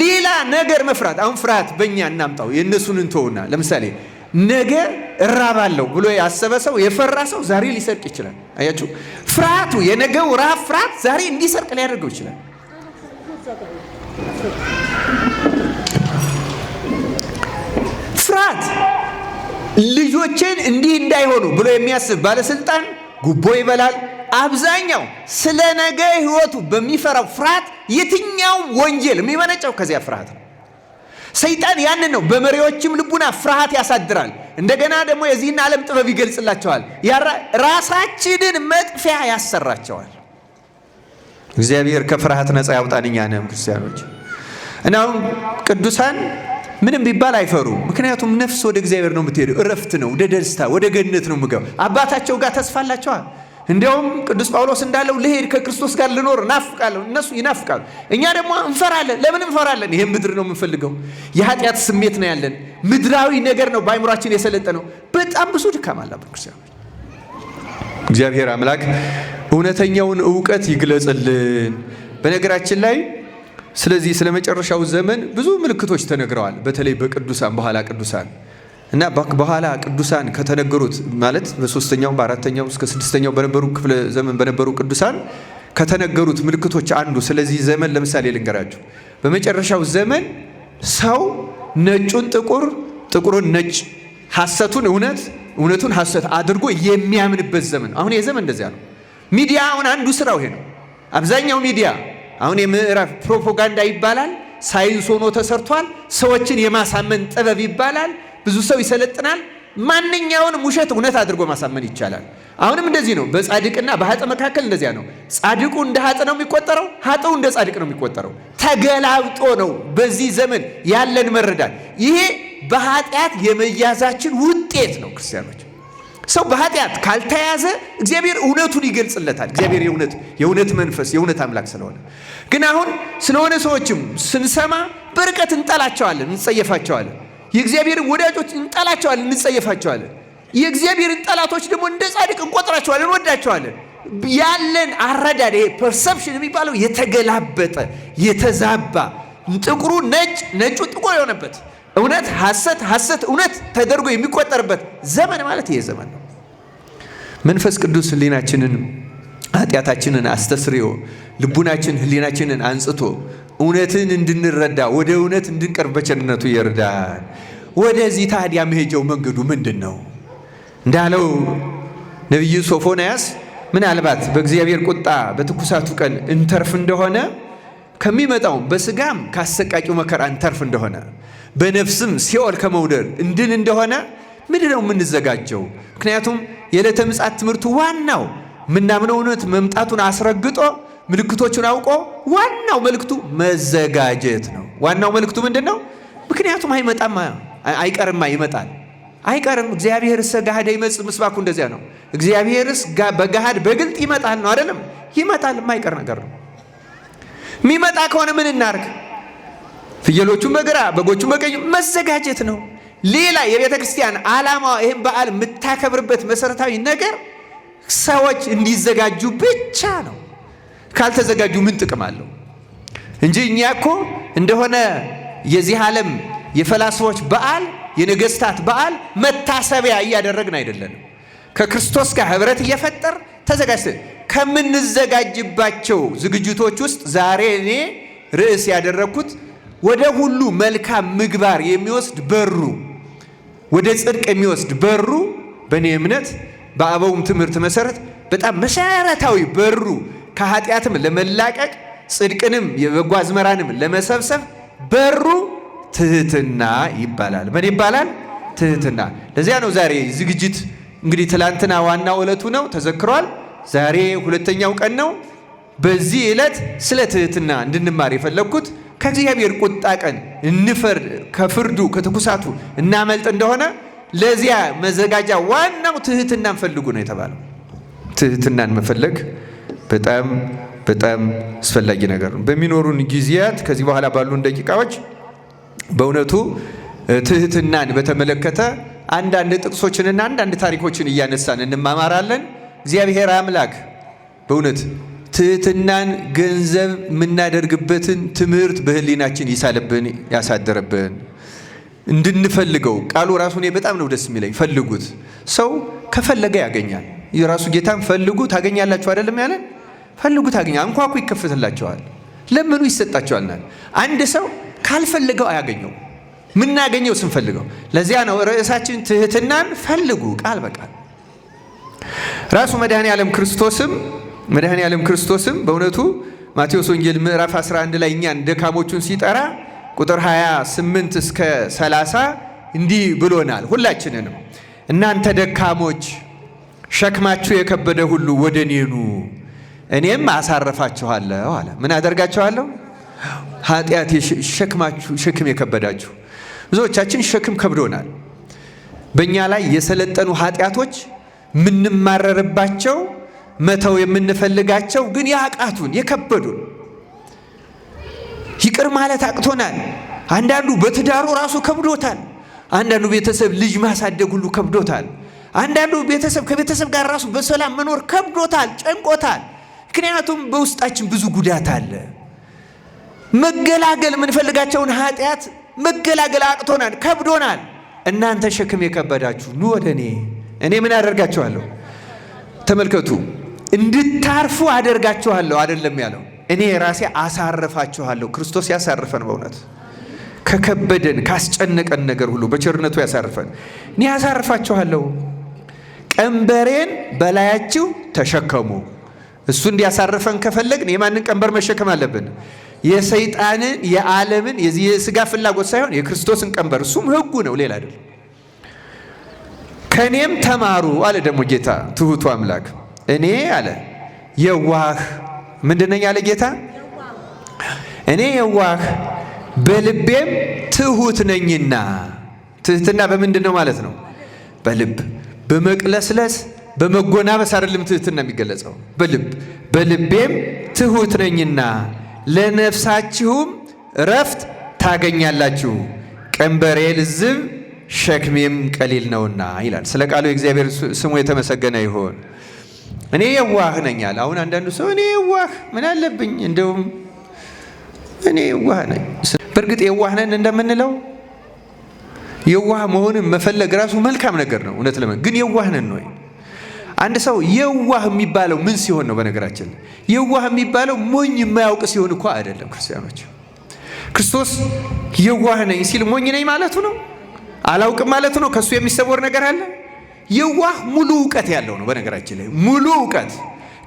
ሌላ ነገር መፍራት። አሁን ፍርሃት በእኛ እናምጣው፣ የእነሱን እንተውና፣ ለምሳሌ ነገ እራባለሁ ብሎ ያሰበ ሰው የፈራ ሰው ዛሬ ሊሰርቅ ይችላል። አያችሁ፣ ፍርሃቱ የነገው ረሃብ ፍርሃት ዛሬ እንዲሰርቅ ሊያደርገው ይችላል። ፍርሃት ልጆችን እንዲህ እንዳይሆኑ ብሎ የሚያስብ ባለስልጣን ጉቦ ይበላል። አብዛኛው ስለ ነገ ሕይወቱ በሚፈራው ፍርሃት የትኛውም ወንጀል የሚመነጨው ከዚያ ፍርሃት ነው። ሰይጣን ያንን ነው በመሪዎችም ልቡና ፍርሃት ያሳድራል። እንደገና ደግሞ የዚህን ዓለም ጥበብ ይገልጽላቸዋል። ራሳችንን መጥፊያ ያሰራቸዋል። እግዚአብሔር ከፍርሃት ነፃ ያውጣን እኛንም ክርስቲያኖች። እና አሁን ቅዱሳን ምንም ቢባል አይፈሩ። ምክንያቱም ነፍስ ወደ እግዚአብሔር ነው የምትሄደው። እረፍት ነው፣ ወደ ደስታ ወደ ገነት ነው የምገባው። አባታቸው ጋር ተስፋ አላቸዋል። እንዲያውም ቅዱስ ጳውሎስ እንዳለው ልሄድ ከክርስቶስ ጋር ልኖር እናፍቃለሁ። እነሱ ይናፍቃሉ፣ እኛ ደግሞ እንፈራለን። ለምን እንፈራለን? ይሄን ምድር ነው የምንፈልገው። የኃጢአት ስሜት ነው ያለን። ምድራዊ ነገር ነው በአይምሯችን የሰለጠነው። በጣም ብዙ ድካም አለብን ክርስቲያኖች። እግዚአብሔር አምላክ እውነተኛውን እውቀት ይግለጽልን። በነገራችን ላይ ስለዚህ ስለ መጨረሻው ዘመን ብዙ ምልክቶች ተነግረዋል። በተለይ በቅዱሳን በኋላ ቅዱሳን እና በኋላ ቅዱሳን ከተነገሩት ማለት በሶስተኛው በአራተኛው እስከ ስድስተኛው በነበሩ ክፍለ ዘመን በነበሩ ቅዱሳን ከተነገሩት ምልክቶች አንዱ ስለዚህ ዘመን ለምሳሌ ልንገራችሁ። በመጨረሻው ዘመን ሰው ነጩን ጥቁር፣ ጥቁሩን ነጭ፣ ሐሰቱን እውነት፣ እውነቱን ሐሰት አድርጎ የሚያምንበት ዘመን። አሁን ይሄ ዘመን እንደዚያ ነው። ሚዲያ አሁን አንዱ ስራው ይሄ ነው። አብዛኛው ሚዲያ አሁን የምዕራፍ ፕሮፓጋንዳ ይባላል። ሳይንስ ሆኖ ተሰርቷል። ሰዎችን የማሳመን ጥበብ ይባላል። ብዙ ሰው ይሰለጥናል። ማንኛውንም ውሸት እውነት አድርጎ ማሳመን ይቻላል። አሁንም እንደዚህ ነው። በጻድቅና በኃጥእ መካከል እንደዚያ ነው። ጻድቁ እንደ ኃጥእ ነው የሚቆጠረው፣ ኃጥኡ እንደ ጻድቅ ነው የሚቆጠረው። ተገላብጦ ነው በዚህ ዘመን ያለን መረዳት። ይሄ በኃጢአት የመያዛችን ውጤት ነው። ክርስቲያኖች፣ ሰው በኃጢአት ካልተያዘ እግዚአብሔር እውነቱን ይገልጽለታል። እግዚአብሔር የእውነት መንፈስ የእውነት አምላክ ስለሆነ ግን አሁን ስለሆነ ሰዎችም ስንሰማ በርቀት እንጠላቸዋለን፣ እንጸየፋቸዋለን። የእግዚአብሔርን ወዳጆች እንጠላቸዋለን፣ እንጸየፋቸዋለን። የእግዚአብሔርን ጠላቶች ደግሞ እንደ ጻድቅ እንቆጥራቸዋለን፣ እንወዳቸዋለን። ያለን አረዳድ ይሄ perception የሚባለው የተገላበጠ የተዛባ ጥቁሩ ነጭ ነጩ ጥቁር የሆነበት እውነት ሐሰት ሐሰት እውነት ተደርጎ የሚቆጠርበት ዘመን ማለት ይሄ ዘመን ነው። መንፈስ ቅዱስ ሕሊናችንን ኃጢአታችንን አስተስርዮ ልቡናችን ሕሊናችንን አንጽቶ እውነትን እንድንረዳ ወደ እውነት እንድንቀርብ በቸርነቱ ይርዳን። ወደዚህ ታዲያ መሄጃው መንገዱ ምንድን ነው? እንዳለው ነቢዩ ሶፎንያስ ምናልባት በእግዚአብሔር ቁጣ በትኩሳቱ ቀን እንተርፍ እንደሆነ ከሚመጣው በስጋም ካሰቃቂው መከራ እንተርፍ እንደሆነ በነፍስም ሲኦል ከመውደድ እንድን እንደሆነ ምንድን ነው የምንዘጋጀው? ምክንያቱም የዕለተ ምጽአት ትምህርቱ ዋናው ምናምነው እውነት መምጣቱን አስረግጦ ምልክቶቹን አውቆ ዋናው መልእክቱ መዘጋጀት ነው። ዋናው መልእክቱ ምንድን ነው? ምክንያቱም አይመጣም አይቀርማ፣ ይመጣል አይቀርም። እግዚአብሔርስ ገሃደ ይመጽእ ምስባኩ እንደዚያ ነው። እግዚአብሔርስ በገሃድ በግልጥ ይመጣል ነው አይደለም? ይመጣል፣ የማይቀር ነገር ነው። የሚመጣ ከሆነ ምን እናርግ? ፍየሎቹን በግራ በጎቹን በቀኝ መዘጋጀት ነው። ሌላ የቤተ ክርስቲያን ዓላማዋ ይህን በዓል የምታከብርበት መሰረታዊ ነገር ሰዎች እንዲዘጋጁ ብቻ ነው። ካልተዘጋጁ ምን ጥቅም አለው? እንጂ እኛ እኮ እንደሆነ የዚህ ዓለም የፈላስፎች በዓል የነገስታት በዓል መታሰቢያ እያደረግን አይደለንም። ከክርስቶስ ጋር ህብረት እየፈጠር ተዘጋጅተን ከምንዘጋጅባቸው ዝግጅቶች ውስጥ ዛሬ እኔ ርዕስ ያደረግኩት ወደ ሁሉ መልካም ምግባር የሚወስድ በሩ፣ ወደ ጽድቅ የሚወስድ በሩ፣ በእኔ እምነት በአበውም ትምህርት መሰረት በጣም መሰረታዊ በሩ ከኃጢአትም ለመላቀቅ ጽድቅንም የበጎ አዝመራንም ለመሰብሰብ በሩ ትህትና ይባላል። ምን ይባላል? ትህትና። ለዚያ ነው ዛሬ ዝግጅት እንግዲህ ትላንትና ዋናው ዕለቱ ነው ተዘክሯል። ዛሬ ሁለተኛው ቀን ነው። በዚህ ዕለት ስለ ትህትና እንድንማር የፈለግኩት ከእግዚአብሔር ቁጣ ቀን እንፈርድ ከፍርዱ ከትኩሳቱ እናመልጥ እንደሆነ ለዚያ መዘጋጃ ዋናው ትህትናን ፈልጉ ነው የተባለው። ትህትናን መፈለግ በጣም በጣም አስፈላጊ ነገር ነው። በሚኖሩን ጊዜያት ከዚህ በኋላ ባሉን ደቂቃዎች በእውነቱ ትህትናን በተመለከተ አንዳንድ ጥቅሶችንና አንዳንድ ታሪኮችን እያነሳን እንማማራለን። እግዚአብሔር አምላክ በእውነት ትህትናን ገንዘብ የምናደርግበትን ትምህርት በሕሊናችን ይሳልብን፣ ያሳድርብን እንድንፈልገው። ቃሉ ራሱ እኔ በጣም ነው ደስ የሚለኝ። ፈልጉት፣ ሰው ከፈለገ ያገኛል። የራሱ ጌታም ፈልጉ ታገኛላችሁ አይደለም ያለን? ፈልጉ ታገኛ፣ አንኳኩ ይከፈትላቸዋል፣ ለምኑ ይሰጣቸዋል። አንድ ሰው ካልፈለገው አያገኘው። ምናገኘው ስንፈልገው። ለዚያ ነው ርዕሳችን ትህትናን ፈልጉ ቃል በቃል። ራሱ መድኃኔ ዓለም ክርስቶስም በእውነቱ ማቴዎስ ወንጌል ምዕራፍ 11 ላይ እኛን ደካሞቹን ሲጠራ ቁጥር 28 እስከ 30 እንዲህ ብሎናል። ሁላችንንም እናንተ ደካሞች ሸክማችሁ የከበደ ሁሉ ወደ እኔ ኑ እኔም አሳርፋችኋለሁ አለ። ምን አደርጋችኋለሁ? ኃጢአት ሸክማችሁ ሸክም የከበዳችሁ፣ ብዙዎቻችን ሸክም ከብዶናል። በእኛ ላይ የሰለጠኑ ኃጢአቶች የምንማረርባቸው መተው የምንፈልጋቸው ግን ያቃቱን የከበዱን ይቅር ማለት አቅቶናል። አንዳንዱ በትዳሩ ራሱ ከብዶታል። አንዳንዱ ቤተሰብ ልጅ ማሳደግ ሁሉ ከብዶታል። አንዳንዱ ቤተሰብ ከቤተሰብ ጋር ራሱ በሰላም መኖር ከብዶታል፣ ጨንቆታል። ምክንያቱም በውስጣችን ብዙ ጉዳት አለ። መገላገል የምንፈልጋቸውን ኃጢአት መገላገል አቅቶናል፣ ከብዶናል። እናንተ ሸክም የከበዳችሁ ኑ ወደ እኔ፣ እኔ ምን አደርጋችኋለሁ? ተመልከቱ፣ እንድታርፉ አደርጋችኋለሁ አይደለም ያለው፣ እኔ ራሴ አሳርፋችኋለሁ። ክርስቶስ ያሳርፈን በእውነት ከከበደን ካስጨነቀን ነገር ሁሉ በቸርነቱ ያሳርፈን። እኔ ያሳርፋችኋለሁ፣ ቀንበሬን በላያችሁ ተሸከሙ። እሱ እንዲያሳርፈን ከፈለግን የማንን ቀንበር መሸከም አለብን? የሰይጣንን፣ የዓለምን፣ የዚህ የስጋ ፍላጎት ሳይሆን የክርስቶስን ቀንበር። እሱም ሕጉ ነው፣ ሌላ አይደለም። ከእኔም ተማሩ አለ ደግሞ ጌታ ትሁቱ አምላክ። እኔ አለ የዋህ ምንድነኝ አለ ጌታ? እኔ የዋህ በልቤም ትሁት ነኝና። ትህትና በምንድን ነው ማለት ነው? በልብ፣ በመቅለስለስ በመጎናበስ አይደለም ትህትና የሚገለጸው፣ በልብ። በልቤም ትሁት ነኝና ለነፍሳችሁም እረፍት ታገኛላችሁ። ቀንበሬ ልዝብ ሸክሜም ቀሊል ነውና ይላል። ስለ ቃሉ የእግዚአብሔር ስሙ የተመሰገነ ይሁን። እኔ የዋህ ነኝ አለ። አሁን አንዳንዱ ሰው እኔ የዋህ ምን አለብኝ፣ እንደውም እኔ የዋህ ነኝ። በእርግጥ የዋህ ነን እንደምንለው የዋህ መሆንን መፈለግ ራሱ መልካም ነገር ነው። እውነት ለምን ግን የዋህ ነን ወይ? አንድ ሰው የዋህ የሚባለው ምን ሲሆን ነው? በነገራችን የዋህ የሚባለው ሞኝ የማያውቅ ሲሆን እኮ አይደለም። ክርስቲያኖች፣ ክርስቶስ የዋህ ነኝ ሲል ሞኝ ነኝ ማለቱ ነው? አላውቅም ማለቱ ነው? ከእሱ የሚሰወር ነገር አለ? የዋህ ሙሉ እውቀት ያለው ነው። በነገራችን ላይ ሙሉ እውቀት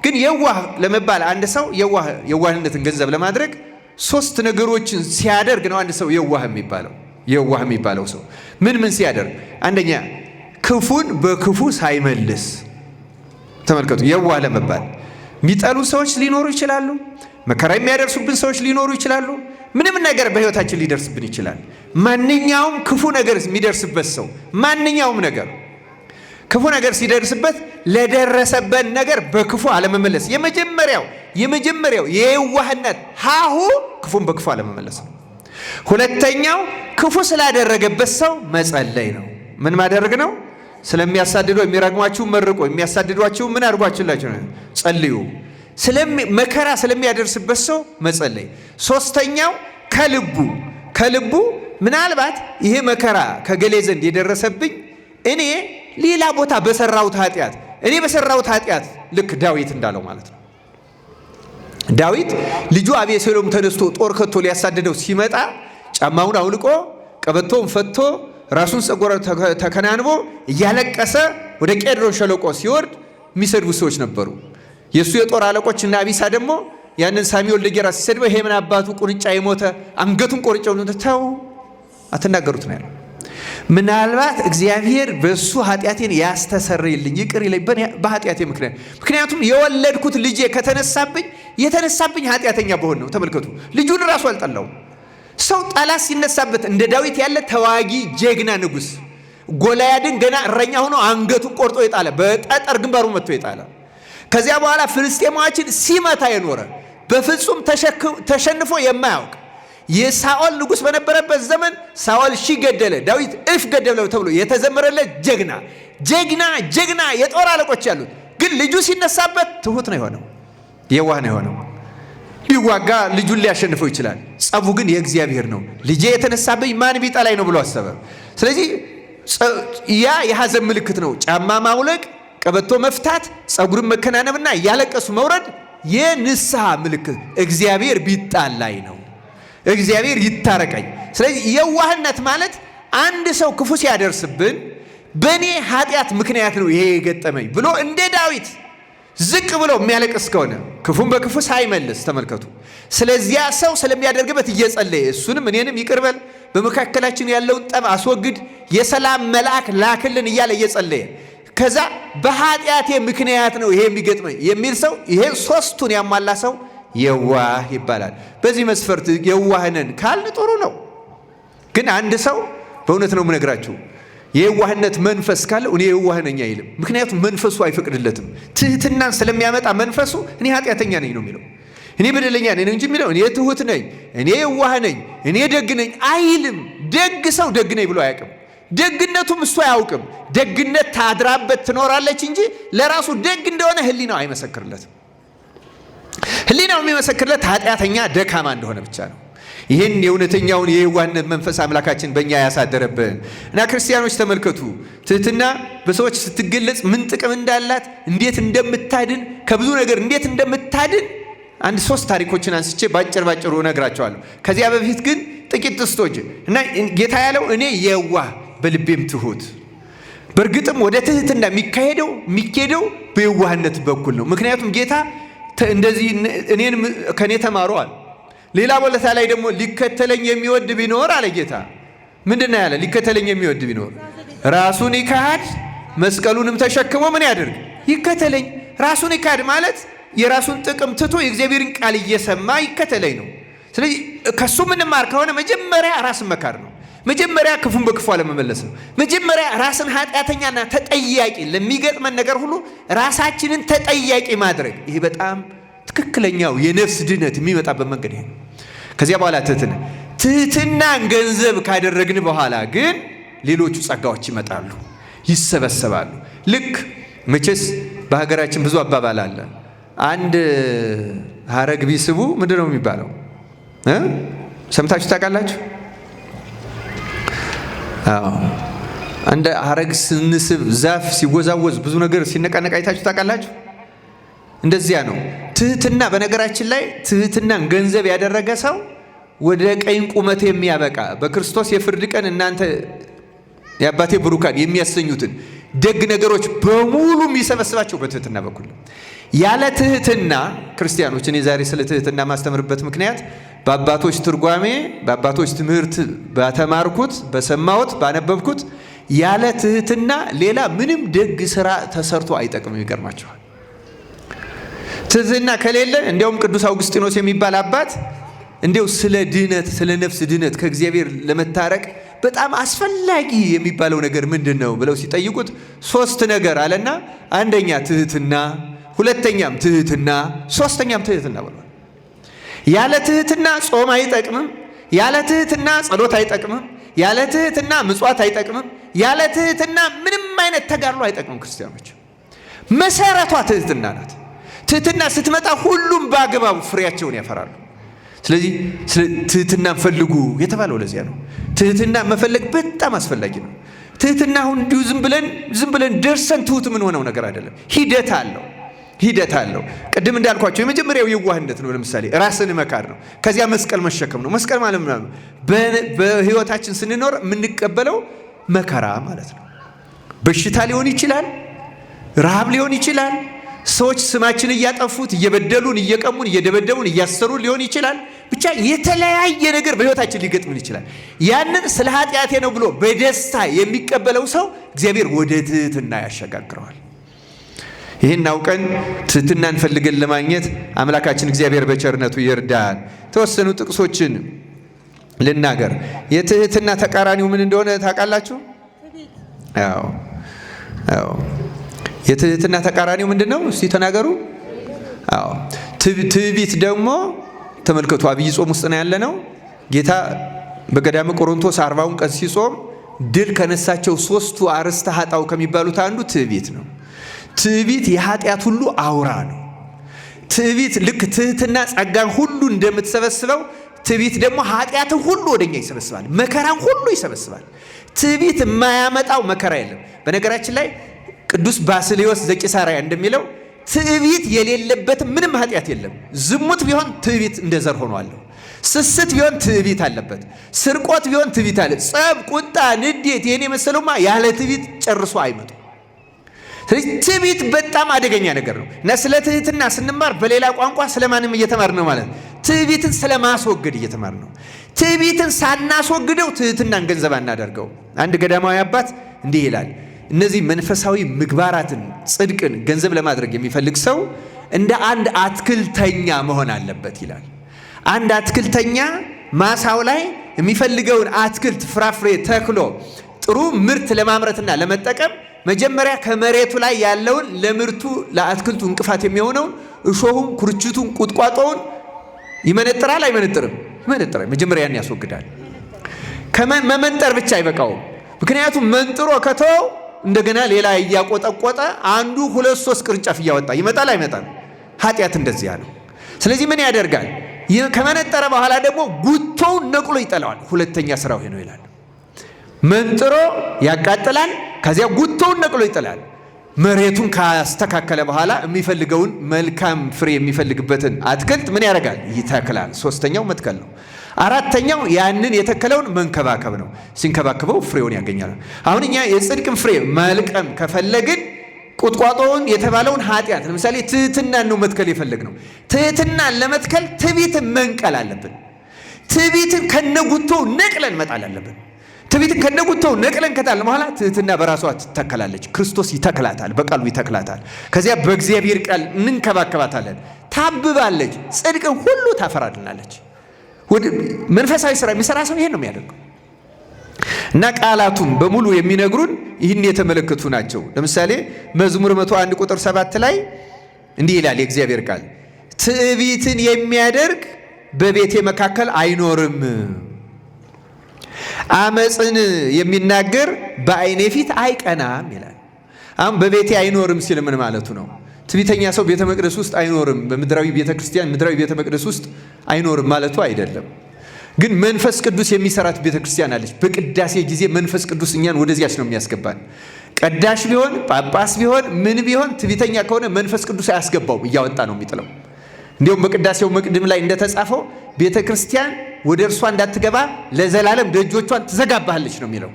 ግን የዋህ ለመባል አንድ ሰው የዋህ የዋህነትን ገንዘብ ለማድረግ ሶስት ነገሮችን ሲያደርግ ነው አንድ ሰው የዋህ የሚባለው። የዋህ የሚባለው ሰው ምን ምን ሲያደርግ? አንደኛ ክፉን በክፉ ሳይመልስ። ተመልከቱ፣ የዋህ ለመባል የሚጠሉ ሰዎች ሊኖሩ ይችላሉ። መከራ የሚያደርሱብን ሰዎች ሊኖሩ ይችላሉ። ምንም ነገር በሕይወታችን ሊደርስብን ይችላል። ማንኛውም ክፉ ነገር የሚደርስበት ሰው ማንኛውም ነገር ክፉ ነገር ሲደርስበት ለደረሰበት ነገር በክፉ አለመመለስ የመጀመሪያው የየዋህነት ሀሁ ክፉን በክፉ አለመመለስ ነው። ሁለተኛው ክፉ ስላደረገበት ሰው መጸለይ ነው። ምን ማድረግ ነው? ስለሚያሳድዱ የሚረግሟችሁ መርቁ፣ የሚያሳድዷችሁ ምን አድርጓችሁላችሁ? ጸልዩ። መከራ ስለሚያደርስበት ሰው መጸለይ። ሶስተኛው ከልቡ ከልቡ ምናልባት ይሄ መከራ ከገሌ ዘንድ የደረሰብኝ እኔ ሌላ ቦታ በሰራሁት ኃጢአት እኔ በሰራሁት ኃጢአት ልክ ዳዊት እንዳለው ማለት ነው። ዳዊት ልጁ አቤሴሎም ተነስቶ ጦር ከቶ ሊያሳድደው ሲመጣ ጫማውን አውልቆ ቀበቶውን ፈቶ ራሱን ጸጉር ተከናንቦ እያለቀሰ ወደ ቄድሮን ሸለቆ ሲወርድ የሚሰድቡ ሰዎች ነበሩ። የእሱ የጦር አለቆች እና አቢሳ ደግሞ ያንን ሳሚ ወልደ ጌራ ሲሰድበው ይሄ ምን አባቱ ቁንጫ የሞተ አንገቱን ቆርጬው ተው አትናገሩት ነው ያለው። ምናልባት እግዚአብሔር በእሱ ኃጢአቴን ያስተሰርይልኝ ይቅር ይለኝ በኃጢአቴ ምክንያት። ምክንያቱም የወለድኩት ልጄ ከተነሳብኝ የተነሳብኝ ኃጢአተኛ በሆን ነው። ተመልከቱ፣ ልጁን ራሱ አልጠላውም። ሰው ጠላት ሲነሳበት እንደ ዳዊት ያለ ተዋጊ ጀግና ንጉሥ ጎልያድን ገና እረኛ ሆኖ አንገቱን ቆርጦ የጣለ በጠጠር ግንባሩ መጥቶ የጣለ ከዚያ በኋላ ፍልስጤማዎችን ሲመታ የኖረ በፍጹም ተሸንፎ የማያውቅ የሳኦል ንጉሥ በነበረበት ዘመን ሳኦል ሺህ ገደለ፣ ዳዊት እልፍ ገደለ ተብሎ የተዘመረለት ጀግና ጀግና ጀግና የጦር አለቆች ያሉት ግን ልጁ ሲነሳበት ትሁት ነው የሆነው፣ የዋህ ነው የሆነው። ሊዋጋ ልጁን ሊያሸንፈው ይችላል። ጸቡ ግን የእግዚአብሔር ነው። ልጄ የተነሳብኝ ማን ቢጠላኝ ነው ብሎ አሰበ። ስለዚህ ያ የሐዘን ምልክት ነው። ጫማ ማውለቅ፣ ቀበቶ መፍታት፣ ጸጉርን መከናነብና እያለቀሱ መውረድ የንስሐ ምልክት፣ እግዚአብሔር ቢጣላኝ ነው፣ እግዚአብሔር ይታረቀኝ። ስለዚህ የዋህነት ማለት አንድ ሰው ክፉ ሲያደርስብን በእኔ ኃጢአት ምክንያት ነው ይሄ የገጠመኝ ብሎ እንደ ዳዊት ዝቅ ብሎ የሚያለቅስ ከሆነ ክፉን በክፉ ሳይመልስ፣ ተመልከቱ፣ ስለዚያ ሰው ስለሚያደርግበት እየጸለየ እሱንም እኔንም ይቅርበል፣ በመካከላችን ያለውን ጠብ አስወግድ፣ የሰላም መልአክ ላክልን እያለ እየጸለየ ከዛ በኃጢአቴ ምክንያት ነው ይሄ የሚገጥመኝ የሚል ሰው፣ ይሄ ሶስቱን ያሟላ ሰው የዋህ ይባላል። በዚህ መስፈርት የዋህ ነን ካልን ጥሩ ነው። ግን አንድ ሰው በእውነት ነው የምነግራችሁ የዋህነት መንፈስ ካለው እኔ የዋህ ነኝ አይልም። ምክንያቱም መንፈሱ አይፈቅድለትም። ትህትናን ስለሚያመጣ መንፈሱ እኔ ኃጢአተኛ ነኝ ነው የሚለው። እኔ በደለኛ ነኝ እንጂ የሚለው እኔ ትሁት ነኝ፣ እኔ የዋህ ነኝ፣ እኔ ደግ ነኝ አይልም። ደግ ሰው ደግ ነኝ ብሎ አያውቅም። ደግነቱም እሱ አያውቅም። ደግነት ታድራበት ትኖራለች እንጂ ለራሱ ደግ እንደሆነ ሕሊናው አይመሰክርለትም። ሕሊናው የሚመሰክርለት ኃጢአተኛ ደካማ እንደሆነ ብቻ ነው። ይህን የእውነተኛውን የየዋህነት መንፈስ አምላካችን በእኛ ያሳደረብን እና ክርስቲያኖች ተመልከቱ፣ ትህትና በሰዎች ስትገለጽ ምን ጥቅም እንዳላት፣ እንዴት እንደምታድን፣ ከብዙ ነገር እንዴት እንደምታድን አንድ ሶስት ታሪኮችን አንስቼ ባጭር ባጭሩ እነግራቸዋለሁ። ከዚያ በፊት ግን ጥቂት ጥስቶች እና ጌታ ያለው እኔ የዋህ በልቤም ትሁት። በእርግጥም ወደ ትህትና የሚካሄደው በየዋህነት በኩል ነው። ምክንያቱም ጌታ እንደዚህ እኔን ከእኔ ተማሩ አለ። ሌላ ቦታ ላይ ደግሞ ሊከተለኝ የሚወድ ቢኖር አለ ጌታ። ምንድን ነው ያለ? ሊከተለኝ የሚወድ ቢኖር ራሱን ይካድ መስቀሉንም ተሸክሞ ምን ያደርግ? ይከተለኝ። ራሱን ይካድ ማለት የራሱን ጥቅም ትቶ የእግዚአብሔርን ቃል እየሰማ ይከተለኝ ነው። ስለዚህ ከሱ ምንማር ከሆነ መጀመሪያ ራስን መካድ ነው። መጀመሪያ ክፉን በክፉ አለመመለስ ነው። መጀመሪያ ራስን ኃጢአተኛና ተጠያቂ ለሚገጥመን ነገር ሁሉ ራሳችንን ተጠያቂ ማድረግ፣ ይሄ በጣም ትክክለኛው የነፍስ ድነት የሚመጣበት መንገድ ይሄ ነው። ከዚያ በኋላ ትህትናን ገንዘብ ካደረግን በኋላ ግን ሌሎቹ ጸጋዎች ይመጣሉ፣ ይሰበሰባሉ። ልክ መቼስ በሀገራችን ብዙ አባባል አለ። አንድ ሀረግ ቢስቡ ምንድን ነው የሚባለው? ሰምታችሁ ታውቃላችሁ? አዎ፣ አንድ ሀረግ ስንስብ ዛፍ ሲወዛወዝ ብዙ ነገር ሲነቃነቅ አይታችሁ ታውቃላችሁ? እንደዚያ ነው ትህትና። በነገራችን ላይ ትህትናን ገንዘብ ያደረገ ሰው ወደ ቀኝ ቁመት የሚያበቃ በክርስቶስ የፍርድ ቀን እናንተ የአባቴ ብሩካን የሚያሰኙትን ደግ ነገሮች በሙሉ የሚሰበስባቸው በትህትና በኩል ነው። ያለ ትህትና ክርስቲያኖች፣ እኔ ዛሬ ስለ ትህትና ማስተምርበት ምክንያት በአባቶች ትርጓሜ፣ በአባቶች ትምህርት በተማርኩት፣ በሰማሁት፣ ባነበብኩት ያለ ትህትና ሌላ ምንም ደግ ስራ ተሰርቶ አይጠቅምም። ይገርማቸዋል። ትህትና ከሌለ እንዲያውም ቅዱስ አውግስጢኖስ የሚባል አባት እንዲያው ስለ ድህነት፣ ስለ ነፍስ ድህነት ከእግዚአብሔር ለመታረቅ በጣም አስፈላጊ የሚባለው ነገር ምንድን ነው ብለው ሲጠይቁት ሶስት ነገር አለና፣ አንደኛ ትህትና፣ ሁለተኛም ትህትና፣ ሶስተኛም ትህትና ብሏል። ያለ ትህትና ጾም አይጠቅምም። ያለ ትህትና ጸሎት አይጠቅምም። ያለ ትህትና ምጽዋት አይጠቅምም። ያለ ትህትና ምንም አይነት ተጋድሎ አይጠቅምም። ክርስቲያኖች መሰረቷ ትህትና ናት። ትህትና ስትመጣ ሁሉም በአግባቡ ፍሬያቸውን ያፈራሉ። ስለዚህ ትህትናን ፈልጉ የተባለው ለዚያ ነው። ትህትና መፈለግ በጣም አስፈላጊ ነው። ትህትና አሁን እንዲሁ ዝም ብለን ደርሰን ትሁት የምንሆነው ነገር አይደለም። ሂደት አለው፣ ሂደት አለው። ቅድም እንዳልኳቸው የመጀመሪያው የዋህነት ነው። ለምሳሌ ራስን መካድ ነው። ከዚያ መስቀል መሸከም ነው። መስቀል ማለት ምናምን በህይወታችን ስንኖር የምንቀበለው መከራ ማለት ነው። በሽታ ሊሆን ይችላል፣ ረሃብ ሊሆን ይችላል። ሰዎች ስማችን እያጠፉት፣ እየበደሉን፣ እየቀሙን፣ እየደበደቡን፣ እያሰሩን ሊሆን ይችላል። ብቻ የተለያየ ነገር በህይወታችን ሊገጥምን ይችላል። ያንን ስለ ኃጢአቴ ነው ብሎ በደስታ የሚቀበለው ሰው እግዚአብሔር ወደ ትህትና ያሸጋግረዋል። ይህን አውቀን ትህትናን ፈልገን ለማግኘት አምላካችን እግዚአብሔር በቸርነቱ ይርዳን። የተወሰኑ ጥቅሶችን ልናገር። የትህትና ተቃራኒው ምን እንደሆነ ታውቃላችሁ? አዎ፣ አዎ። የትህትና ተቃራኒው ምንድን ነው? እስቲ ተናገሩ። አዎ፣ ትዕቢት ደግሞ ተመልከቱ፣ አብይ ጾም ውስጥ ነው ያለነው። ጌታ በገዳመ ቆሮንቶስ 40ውን ቀን ሲጾም ድል ከነሳቸው ሶስቱ አርእስተ ኃጣውእ ከሚባሉት አንዱ ትዕቢት ነው። ትዕቢት የኃጢአት ሁሉ አውራ ነው። ትዕቢት ልክ ትህትና ጸጋን ሁሉ እንደምትሰበስበው ትዕቢት ደግሞ ኃጢአትን ሁሉ ወደኛ ይሰበስባል። መከራን ሁሉ ይሰበስባል። ትዕቢት የማያመጣው መከራ የለም። በነገራችን ላይ ቅዱስ ባስልዮስ ዘቂሳርያ እንደሚለው ትዕቢት የሌለበት ምንም ኃጢአት የለም። ዝሙት ቢሆን ትዕቢት እንደ ዘር ሆኗለሁ። ስስት ቢሆን ትዕቢት አለበት። ስርቆት ቢሆን ትዕቢት አለ። ጸብ፣ ቁጣ፣ ንዴት ይህን የመሰለውማ ያለ ትዕቢት ጨርሶ አይመጡም። ስለዚህ ትዕቢት በጣም አደገኛ ነገር ነው እና ስለ ትህትና ስንማር በሌላ ቋንቋ ስለማንም እየተማርን ነው ማለት፣ ትዕቢትን ስለማስወገድ እየተማርን ነው። ትዕቢትን ሳናስወግደው ትህትናን ገንዘብ አናደርገው። አንድ ገዳማዊ አባት እንዲህ ይላል። እነዚህ መንፈሳዊ ምግባራትን፣ ጽድቅን ገንዘብ ለማድረግ የሚፈልግ ሰው እንደ አንድ አትክልተኛ መሆን አለበት ይላል። አንድ አትክልተኛ ማሳው ላይ የሚፈልገውን አትክልት፣ ፍራፍሬ ተክሎ ጥሩ ምርት ለማምረትና ለመጠቀም መጀመሪያ ከመሬቱ ላይ ያለውን ለምርቱ ለአትክልቱ እንቅፋት የሚሆነውን እሾሁን፣ ኩርችቱን፣ ቁጥቋጦውን ይመነጥራል። አይመነጥርም? ይመነጥራል። መጀመሪያ ያን ያስወግዳል። ከመመንጠር ብቻ አይበቃውም። ምክንያቱም መንጥሮ ከተወው እንደገና ሌላ እያቆጠቆጠ አንዱ ሁለት ሶስት ቅርንጫፍ እያወጣ ይመጣል። አይመጣም? ኃጢአት እንደዚያ ነው። ስለዚህ ምን ያደርጋል? ከመነጠረ በኋላ ደግሞ ጉቶውን ነቅሎ ይጠለዋል። ሁለተኛ ስራው ይሄ ነው ይላል። መንጥሮ ያቃጥላል። ከዚያ ጉቶውን ነቅሎ ይጥላል። መሬቱን ካስተካከለ በኋላ የሚፈልገውን መልካም ፍሬ የሚፈልግበትን አትክልት ምን ያደርጋል? ይተክላል። ሶስተኛው መትከል ነው። አራተኛው ያንን የተከለውን መንከባከብ ነው። ሲንከባከበው ፍሬውን ያገኛል። አሁን እኛ የጽድቅን ፍሬ መልቀም ከፈለግን ቁጥቋጦውን የተባለውን ኃጢአት፣ ለምሳሌ ትህትናን ነው መትከል የፈለግነው። ትህትናን ለመትከል ትዕቢትን መንቀል አለብን። ትዕቢትን ከነጉቶው ነቅለን መጣል አለብን። ትዕቢትን ከነጉቶው ነቅለን ከጣልን በኋላ ትህትና በራሷ ትተከላለች። ክርስቶስ ይተክላታል፣ በቃሉ ይተክላታል። ከዚያ በእግዚአብሔር ቃል እንንከባከባታለን። ታብባለች፣ ጽድቅን ሁሉ ታፈራልናለች። መንፈሳዊ ስራ የሚሰራ ሰው ይሄን ነው የሚያደርገው። እና ቃላቱም በሙሉ የሚነግሩን ይህን የተመለከቱ ናቸው። ለምሳሌ መዝሙር 101 ቁጥር 7 ላይ እንዲህ ይላል የእግዚአብሔር ቃል፣ ትዕቢትን የሚያደርግ በቤቴ መካከል አይኖርም፣ አመፅን የሚናገር በዓይኔ ፊት አይቀናም ይላል። አሁን በቤቴ አይኖርም ሲል ምን ማለቱ ነው? ትዕቢተኛ ሰው ቤተ መቅደስ ውስጥ አይኖርም፣ በምድራዊ ቤተ ክርስቲያን ምድራዊ ቤተ መቅደስ ውስጥ አይኖርም ማለቱ አይደለም። ግን መንፈስ ቅዱስ የሚሰራት ቤተ ክርስቲያን አለች። በቅዳሴ ጊዜ መንፈስ ቅዱስ እኛን ወደዚያች ነው የሚያስገባን። ቀዳሽ ቢሆን፣ ጳጳስ ቢሆን፣ ምን ቢሆን ትዕቢተኛ ከሆነ መንፈስ ቅዱስ አያስገባውም፣ እያወጣ ነው የሚጥለው። እንዲሁም በቅዳሴው መቅድም ላይ እንደተጻፈው ቤተ ክርስቲያን ወደ እርሷ እንዳትገባ ለዘላለም ደጆቿን ትዘጋባለች ነው የሚለው።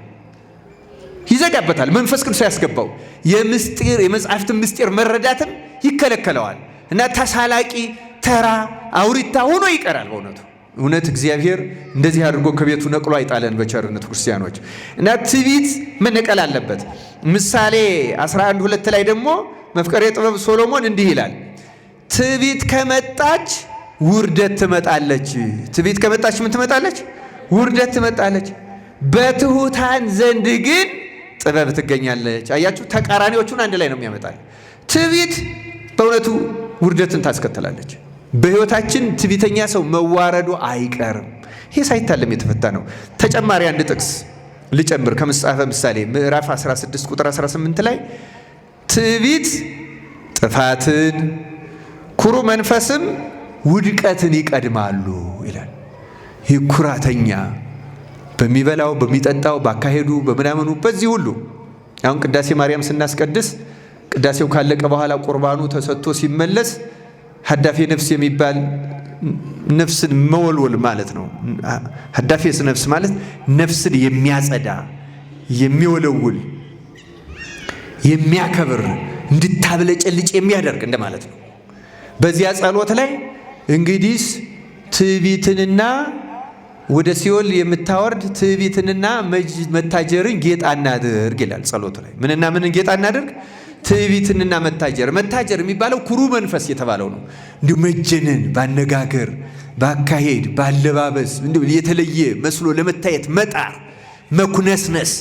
ይዘጋበታል። መንፈስ ቅዱስ ያስገባው የምስጢር የመጽሐፍትን ምስጢር መረዳትም ይከለከለዋል እና ተሳላቂ ተራ አውሪታ ሆኖ ይቀራል። በእውነቱ እውነት እግዚአብሔር እንደዚህ አድርጎ ከቤቱ ነቅሎ አይጣለን በቸርነቱ ክርስቲያኖች። እና ትዕቢት መነቀል አለበት። ምሳሌ 11:2 ላይ ደግሞ መፍቀሬ ጥበብ ሶሎሞን እንዲህ ይላል፣ ትዕቢት ከመጣች ውርደት ትመጣለች። ትዕቢት ከመጣች ምን ትመጣለች? ውርደት ትመጣለች። በትሑታን ዘንድ ግን ጥበብ ትገኛለች። አያችሁ፣ ተቃራኒዎቹን አንድ ላይ ነው የሚያመጣል። ትዕቢት በእውነቱ ውርደትን ታስከትላለች። በሕይወታችን ትዕቢተኛ ሰው መዋረዱ አይቀርም። ይሄ ሳይታለም የተፈታ ነው። ተጨማሪ አንድ ጥቅስ ልጨምር ከመጽሐፈ ምሳሌ ምዕራፍ 16 ቁጥር 18 ላይ ትዕቢት ጥፋትን ኩሩ መንፈስም ውድቀትን ይቀድማሉ ይላል። ይህ ኩራተኛ በሚበላው በሚጠጣው ባካሄዱ በምናምኑ በዚህ ሁሉ አሁን ቅዳሴ ማርያም ስናስቀድስ ቅዳሴው ካለቀ በኋላ ቁርባኑ ተሰጥቶ ሲመለስ ሀዳፌ ነፍስ የሚባል ነፍስን መወልወል ማለት ነው። ሀዳፌ ነፍስ ማለት ነፍስን የሚያጸዳ የሚወለውል የሚያከብር እንድታብለጨልጭ የሚያደርግ እንደማለት ነው። በዚያ ጸሎት ላይ እንግዲህ ትዕቢትንና ወደ ሲኦል የምታወርድ ትዕቢትንና መታጀርን ጌጥ አናድርግ ይላል ጸሎቱ ላይ። ምንና ምንን ጌጥ አናድርግ? ትዕቢትንና መታጀር። መታጀር የሚባለው ኩሩ መንፈስ የተባለው ነው። እንዲሁ መጀነን፣ ባነጋገር፣ ባካሄድ፣ ባለባበስ እንዲሁ የተለየ መስሎ ለመታየት መጣር፣ መኩነስነስ፣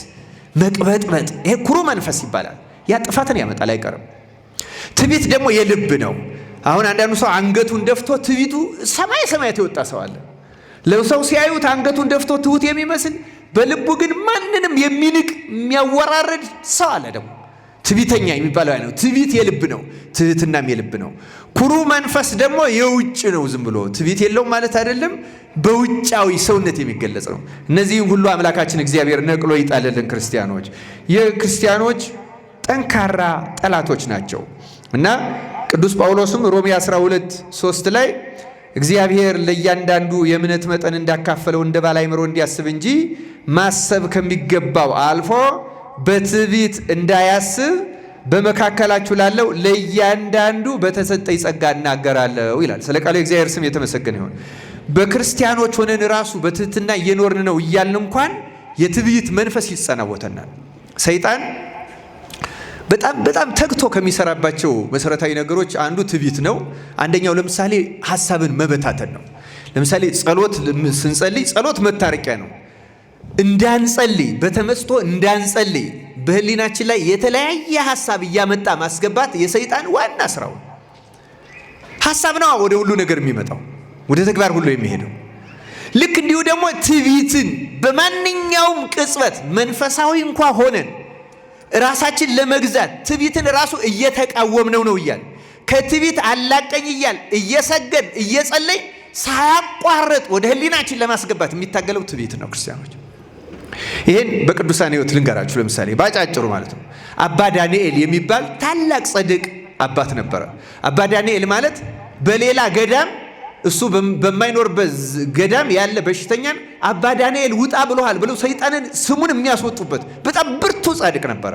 መቅበጥበጥ፣ ይሄ ኩሩ መንፈስ ይባላል። ያ ጥፋትን ያመጣል አይቀርም። ትዕቢት ደግሞ የልብ ነው። አሁን አንዳንዱ ሰው አንገቱን ደፍቶ ትዕቢቱ ሰማይ ሰማያት የወጣ ሰው አለ። ለሰው ሲያዩት አንገቱን ደፍቶ ትሁት የሚመስል በልቡ ግን ማንንም የሚንቅ የሚያወራርድ ሰው አለ። ደግሞ ትዕቢተኛ የሚባለው ነው። ትዕቢት የልብ ነው፣ ትህትናም የልብ ነው። ኩሩ መንፈስ ደግሞ የውጭ ነው። ዝም ብሎ ትዕቢት የለውም ማለት አይደለም፣ በውጫዊ ሰውነት የሚገለጽ ነው። እነዚህም ሁሉ አምላካችን እግዚአብሔር ነቅሎ ይጣልልን። ክርስቲያኖች የክርስቲያኖች ጠንካራ ጠላቶች ናቸው እና ቅዱስ ጳውሎስም ሮሜ 12:3 ላይ እግዚአብሔር ለእያንዳንዱ የእምነት መጠን እንዳካፈለው እንደ ባለ አእምሮ እንዲያስብ እንጂ ማሰብ ከሚገባው አልፎ በትዕቢት እንዳያስብ በመካከላችሁ ላለው ለእያንዳንዱ በተሰጠኝ ጸጋ እናገራለሁ ይላል። ስለ ቃሉ የእግዚአብሔር ስም የተመሰገነ ይሁን። በክርስቲያኖች ሆነን ራሱ በትህትና እየኖርን ነው እያልን እንኳን የትዕቢት መንፈስ ይጸናወተናል። ሰይጣን በጣም በጣም ተግቶ ከሚሰራባቸው መሰረታዊ ነገሮች አንዱ ትዕቢት ነው። አንደኛው ለምሳሌ ሀሳብን መበታተን ነው። ለምሳሌ ጸሎት ስንጸልይ ጸሎት መታረቂያ ነው። እንዳንጸልይ በተመስጦ እንዳንጸልይ በህሊናችን ላይ የተለያየ ሀሳብ እያመጣ ማስገባት የሰይጣን ዋና ስራው ሀሳብ ነው። ወደ ሁሉ ነገር የሚመጣው ወደ ተግባር ሁሉ የሚሄደው ልክ እንዲሁ ደግሞ ትዕቢትን በማንኛውም ቅጽበት መንፈሳዊ እንኳ ሆነን ራሳችን ለመግዛት ትዕቢትን ራሱ እየተቃወምነው ነው እያል ከትዕቢት አላቀኝ እያል እየሰገድ እየጸለይ ሳያቋርጥ ወደ ህሊናችን ለማስገባት የሚታገለው ትዕቢት ነው። ክርስቲያኖች ይህን በቅዱሳን ሕይወት ልንገራችሁ። ለምሳሌ ባጫጭሩ ማለት ነው። አባ ዳንኤል የሚባል ታላቅ ጻድቅ አባት ነበረ። አባ ዳንኤል ማለት በሌላ ገዳም እሱ በማይኖርበት ገዳም ያለ በሽተኛን አባ ዳንኤል ውጣ ብሎሃል ብለው ሰይጣንን ስሙን የሚያስወጡበት በጣም ብርቱ ጻድቅ ነበረ።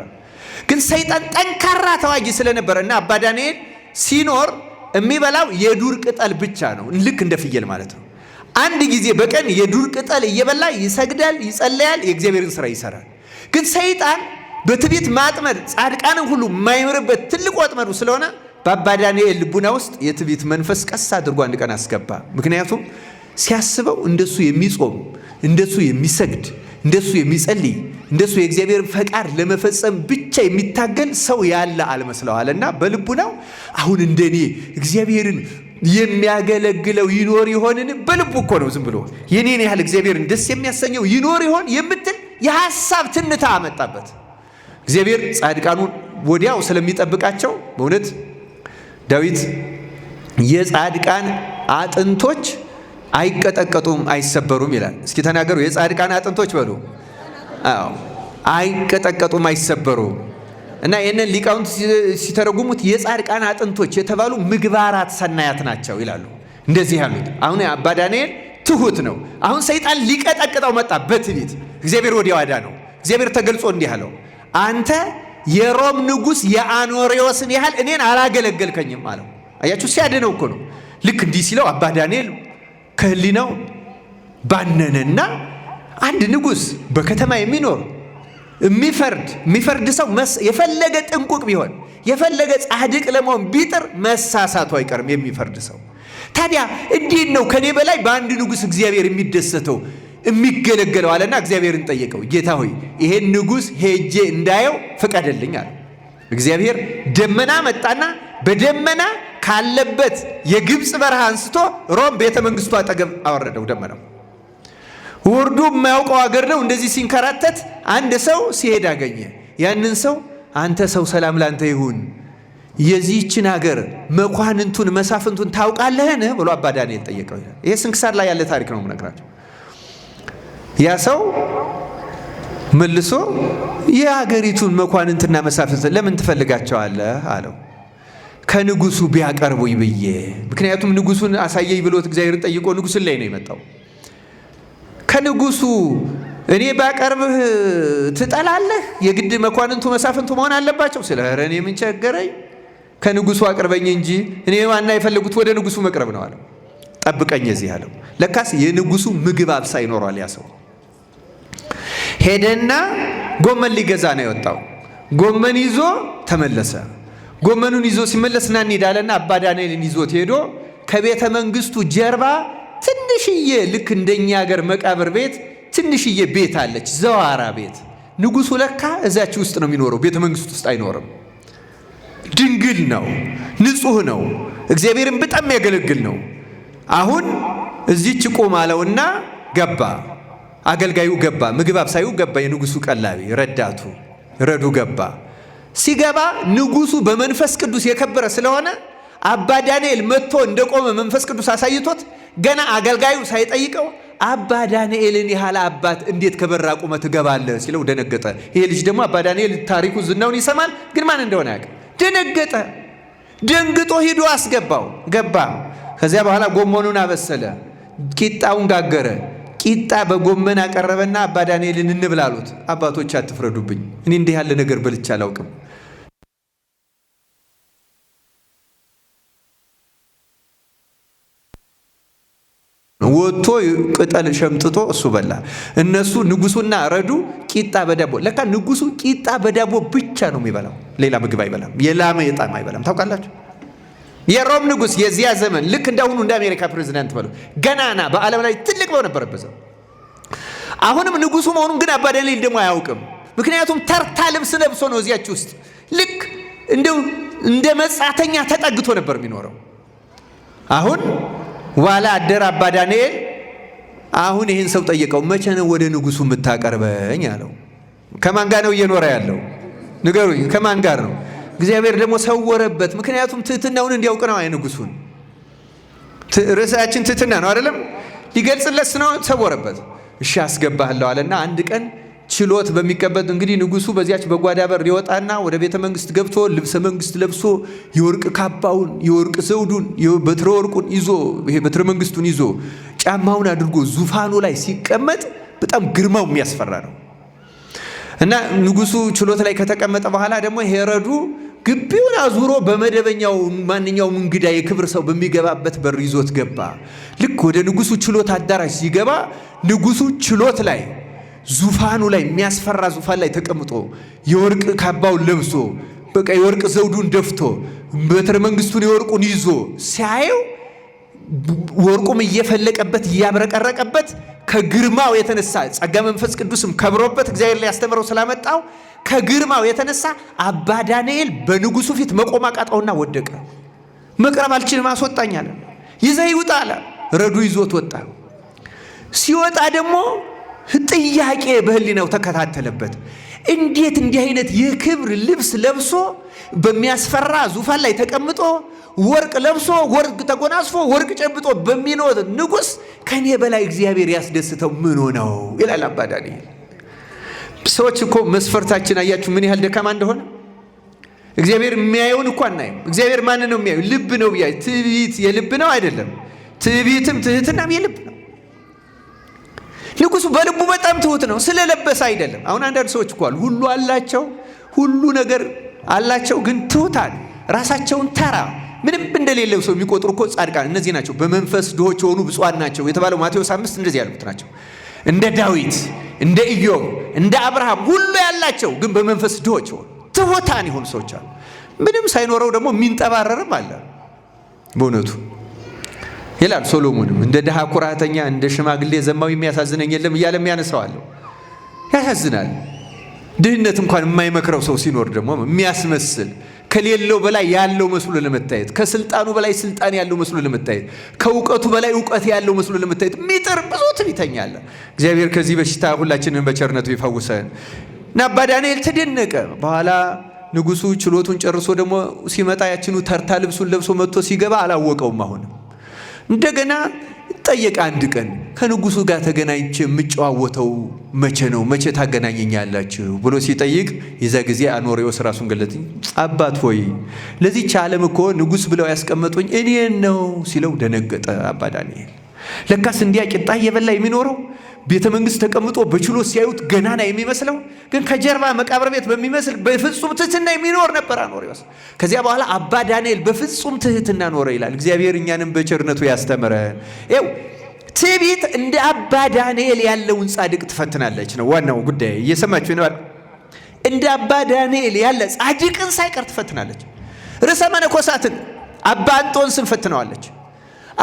ግን ሰይጣን ጠንካራ ተዋጊ ስለነበረ እና አባ ዳንኤል ሲኖር የሚበላው የዱር ቅጠል ብቻ ነው፣ ልክ እንደ ፍየል ማለት ነው። አንድ ጊዜ በቀን የዱር ቅጠል እየበላ ይሰግዳል፣ ይጸለያል፣ የእግዚአብሔርን ስራ ይሰራል። ግን ሰይጣን በትዕቢት ማጥመድ ጻድቃንን ሁሉ የማይምርበት ትልቅ ወጥመዱ ስለሆነ በአባ ዳንኤል ልቡና ውስጥ የትዕቢት መንፈስ ቀስ አድርጎ አንድ ቀን አስገባ። ምክንያቱም ሲያስበው እንደሱ የሚጾም እንደሱ የሚሰግድ እንደሱ የሚጸልይ እንደሱ የእግዚአብሔርን ፈቃድ ለመፈጸም ብቻ የሚታገል ሰው ያለ አልመስለዋልና በልቡናው አሁን እንደኔ እግዚአብሔርን የሚያገለግለው ይኖር ይሆንን? በልቡ እኮ ነው። ዝም ብሎ የኔን ያህል እግዚአብሔርን ደስ የሚያሰኘው ይኖር ይሆን የምትል የሐሳብ ትንታ አመጣበት። እግዚአብሔር ጻድቃኑን ወዲያው ስለሚጠብቃቸው በእውነት ዳዊት የጻድቃን አጥንቶች አይቀጠቀጡም አይሰበሩም ይላል። እስኪ ተናገሩ። የጻድቃን አጥንቶች በሉ። አዎ አይቀጠቀጡም አይሰበሩም። እና ይህንን ሊቃውንት ሲተረጉሙት የጻድቃን አጥንቶች የተባሉ ምግባራት ሰናያት ናቸው ይላሉ። እንደዚህ ያሉት አሁን አባ ዳንኤል ትሁት ነው። አሁን ሰይጣን ሊቀጠቅጠው መጣ በትዕቢት። እግዚአብሔር ወዲያው አዳነው። እግዚአብሔር ተገልጾ እንዲህ አለው፣ አንተ የሮም ንጉሥ የአኖሬዎስን ያህል እኔን አላገለገልከኝም አለው። አያችሁ፣ ሲያድነው እኮ ነው። ልክ እንዲህ ሲለው አባ ዳንኤል ከህሊናው ባነነና አንድ ንጉሥ በከተማ የሚኖር የሚፈርድ ሰው የፈለገ ጥንቁቅ ቢሆን የፈለገ ጻድቅ ለመሆን ቢጥር መሳሳቱ አይቀርም የሚፈርድ ሰው። ታዲያ እንዴት ነው ከኔ በላይ በአንድ ንጉሥ እግዚአብሔር የሚደሰተው የሚገለገለው አለና እግዚአብሔርን ጠየቀው። ጌታ ሆይ ይሄን ንጉሥ ሄጄ እንዳየው ፍቀድልኝ አለ። እግዚአብሔር ደመና መጣና በደመና ካለበት የግብፅ በረሃ አንስቶ ሮም ቤተ መንግስቱ አጠገብ አወረደው ደመናው። ወርዶ የማያውቀው ሀገር ነው። እንደዚህ ሲንከራተት አንድ ሰው ሲሄድ አገኘ። ያንን ሰው አንተ ሰው ሰላም ላንተ ይሁን፣ የዚህችን ሀገር መኳንንቱን መሳፍንቱን ታውቃለህን ብሎ አባ ዳንኤል ጠየቀው ይላል። ይሄ ስንክሳር ላይ ያለ ታሪክ ነው የምነግራቸው። ያ ሰው መልሶ የሀገሪቱን መኳንንትና መሳፍንት ለምን ትፈልጋቸዋለህ አለው። ከንጉሱ ቢያቀርቡኝ ብዬ። ምክንያቱም ንጉሱን አሳየኝ ብሎት እግዚአብሔርን ጠይቆ ንጉሱን ላይ ነው የመጣው። ከንጉሱ እኔ ባቀርብህ ትጠላለህ? የግድ መኳንንቱ መሳፍንቱ መሆን አለባቸው? ስለ ኧረ እኔ ምን ቸገረኝ፣ ከንጉሱ አቅርበኝ እንጂ እኔ ዋና የፈለጉት ወደ ንጉሱ መቅረብ ነው አለው። ጠብቀኝ እዚህ አለው። ለካስ የንጉሱ ምግብ አብሳይ ይኖሯል ያ ሰው። ሄደና ጎመን ሊገዛ ነው የወጣው። ጎመን ይዞ ተመለሰ። ጎመኑን ይዞ ሲመለስ ና እንሂድ አለና አባ ዳንኤልን ይዞት ሄዶ ከቤተ መንግስቱ ጀርባ ትንሽዬ ልክ እንደኛ ሀገር መቃብር ቤት ትንሽዬ ቤት አለች፣ ዘዋራ ቤት። ንጉሱ ለካ እዛች ውስጥ ነው የሚኖረው፣ ቤተ መንግስቱ ውስጥ አይኖርም። ድንግል ነው፣ ንጹሕ ነው፣ እግዚአብሔርን በጣም የሚያገለግል ነው። አሁን እዚች ቁም አለውና ገባ። አገልጋዩ ገባ፣ ምግብ አብሳዩ ገባ፣ የንጉሱ ቀላቢ ረዳቱ ረዱ ገባ። ሲገባ ንጉሱ በመንፈስ ቅዱስ የከበረ ስለሆነ አባ ዳንኤል መጥቶ እንደቆመ መንፈስ ቅዱስ አሳይቶት ገና አገልጋዩ ሳይጠይቀው አባ ዳንኤልን ያህል አባት እንዴት ከበር አቁመህ ትገባለህ ሲለው ደነገጠ። ይሄ ልጅ ደግሞ አባ ዳንኤል ታሪኩ ዝናውን ይሰማል፣ ግን ማን እንደሆነ አያውቅም። ደነገጠ። ደንግጦ ሂዶ አስገባው፣ ገባ። ከዚያ በኋላ ጎመኑን አበሰለ፣ ቂጣውን ጋገረ። ቂጣ በጎመን አቀረበና አባ ዳንኤልን እንብላ አሉት። አባቶች አትፍረዱብኝ፣ እኔ እንዲህ ያለ ነገር በልቼ አላውቅም። ወጥቶ ቅጠል ሸምጥጦ እሱ በላ። እነሱ ንጉሱና ረዱ ቂጣ በዳቦ። ለካ ንጉሱ ቂጣ በዳቦ ብቻ ነው የሚበላው፣ ሌላ ምግብ አይበላም። የላመ የጣም አይበላም። ታውቃላችሁ፣ የሮም ንጉስ የዚያ ዘመን ልክ እንዳሁኑ እንደ አሜሪካ ፕሬዚዳንት በለው ገናና በዓለም ላይ ትልቅ በነበረበት ዘመን አሁንም ንጉሱ መሆኑን ግን አባ ዳንኤል ደግሞ አያውቅም። ምክንያቱም ተርታ ልብስ ለብሶ ነው እዚያች ውስጥ ልክ እንደው እንደ መጻተኛ ተጠግቶ ነበር የሚኖረው። አሁን ዋላ አደር አባ ዳንኤል አሁን ይህን ሰው ጠየቀው። መቼ ነው ወደ ንጉሱ የምታቀርበኝ አለው። ከማን ጋር ነው እየኖረ ያለው? ንገሩኝ፣ ከማን ጋር ነው? እግዚአብሔር ደግሞ ሰወረበት። ምክንያቱም ትህትናውን እንዲያውቅ ነው። አይ ንጉሱን ርዕሳችን ትህትና ነው አይደለም? ሊገልጽለት ነው፣ ሰወረበት። እሺ አስገባለሁ አለና አንድ ቀን ችሎት በሚቀበጥ እንግዲህ ንጉሱ በዚያች በጓዳ በር ይወጣና ወደ ቤተ መንግስት ገብቶ ልብሰ መንግስት ለብሶ የወርቅ ካባውን የወርቅ ዘውዱን በትረ ወርቁን ይዞ ይሄ በትረ መንግስቱን ይዞ ጫማውን አድርጎ ዙፋኑ ላይ ሲቀመጥ በጣም ግርማው የሚያስፈራ ነው። እና ንጉሱ ችሎት ላይ ከተቀመጠ በኋላ ደግሞ ሄሮዱ ግቢውን አዙሮ በመደበኛው ማንኛውም እንግዳ የክብር ሰው በሚገባበት በር ይዞት ገባ። ልክ ወደ ንጉሱ ችሎት አዳራሽ ሲገባ ንጉሱ ችሎት ላይ ዙፋኑ ላይ የሚያስፈራ ዙፋን ላይ ተቀምጦ የወርቅ ካባውን ለብሶ በቃ የወርቅ ዘውዱን ደፍቶ በትረ መንግስቱን የወርቁን ይዞ ሲያየው ወርቁም እየፈለቀበት እያብረቀረቀበት ከግርማው የተነሳ ጸጋ መንፈስ ቅዱስም ከብሮበት እግዚአብሔር ሊያስተምረው ስላመጣው ከግርማው የተነሳ አባ ዳንኤል በንጉሱ ፊት መቆም አቃጠውና ወደቀ። መቅረብ አልችልም አስወጣኝ አለ። ይዘህ ይውጣ አለ። ረዱ ይዞት ወጣ። ሲወጣ ደግሞ ጥያቄ በህሊናው ተከታተለበት። እንዴት እንዲህ አይነት የክብር ልብስ ለብሶ በሚያስፈራ ዙፋን ላይ ተቀምጦ ወርቅ ለብሶ ወርቅ ተጎናጽፎ ወርቅ ጨብጦ በሚኖር ንጉሥ ከኔ በላይ እግዚአብሔር ያስደስተው ምኑ ነው ይላል አባ ዳንኤል። ሰዎች እኮ መስፈርታችን አያችሁ ምን ያህል ደካማ እንደሆነ። እግዚአብሔር የሚያየውን እኮ አናይም። እግዚአብሔር ማን ነው የሚያየው? ልብ ነው ቢያይ። ትዕቢት የልብ ነው አይደለም? ትዕቢትም ትህትናም የልብ ነው። ንጉሱ በልቡ በጣም ትሁት ነው፣ ስለለበሰ አይደለም። አሁን አንዳንድ ሰዎች እኮ አሉ ሁሉ አላቸው፣ ሁሉ ነገር አላቸው፣ ግን ትሁታን ራሳቸውን ተራ ምንም እንደሌለው ሰው የሚቆጥሩ እኮ ጻድቃን እነዚህ ናቸው። በመንፈስ ድሆች የሆኑ ብፁዓን ናቸው የተባለው ማቴዎስ 5 እንደዚህ ያሉት ናቸው። እንደ ዳዊት፣ እንደ ኢዮብ፣ እንደ አብርሃም ሁሉ ያላቸው ግን በመንፈስ ድሆች የሆኑ ትሁታን የሆኑ ሰዎች አሉ። ምንም ሳይኖረው ደግሞ የሚንጠባረርም አለ በእውነቱ ይላል ሶሎሞንም እንደ ድሃ ኩራተኛ እንደ ሽማግሌ ዘማዊ የሚያሳዝነኝ የለም እያለ የሚያነሳዋለሁ። ያሳዝናል። ድህነት እንኳን የማይመክረው ሰው ሲኖር ደግሞ የሚያስመስል ከሌለው በላይ ያለው መስሎ ለመታየት፣ ከስልጣኑ በላይ ስልጣን ያለው መስሎ ለመታየት፣ ከእውቀቱ በላይ እውቀት ያለው መስሎ ለመታየት ሚጥር ብዙ ትዕቢተኛ አለ። እግዚአብሔር ከዚህ በሽታ ሁላችንን በቸርነቱ ይፈውሰን። እና አባ ዳንኤል ተደነቀ። በኋላ ንጉሱ ችሎቱን ጨርሶ ደግሞ ሲመጣ ያችኑ ተርታ ልብሱን ለብሶ መጥቶ ሲገባ አላወቀውም። አሁንም እንደገና ጠየቀ። አንድ ቀን ከንጉሱ ጋር ተገናኝቼ የምጨዋወተው መቼ ነው? መቼ ታገናኘኛላችሁ ብሎ ሲጠይቅ የዛ ጊዜ አኖሬዎስ ራሱን ገለጠ። አባት ሆይ ለዚህች ዓለም እኮ ንጉስ ብለው ያስቀመጡኝ እኔን ነው ሲለው ደነገጠ አባ ዳንኤል። ለካስ እንዲያ ቂጣ እየበላ የሚኖረው ቤተ መንግስት ተቀምጦ በችሎት ሲያዩት ገናና የሚመስለው ግን ከጀርባ መቃብር ቤት በሚመስል በፍጹም ትህትና የሚኖር ነበር አኖሬዎስ። ከዚያ በኋላ አባ ዳንኤል በፍጹም ትህትና ኖረ ይላል። እግዚአብሔር እኛንም በቸርነቱ ያስተምረን። ይኸው ትዕቢት እንደ አባ ዳንኤል ያለውን ጻድቅ ትፈትናለች ነው ዋናው ጉዳይ። እየሰማችሁ ነው። እንደ አባ ዳንኤል ያለ ጻድቅን ሳይቀር ትፈትናለች። ርዕሰ መነኮሳትን አባ እንጦንስን ፈትነዋለች።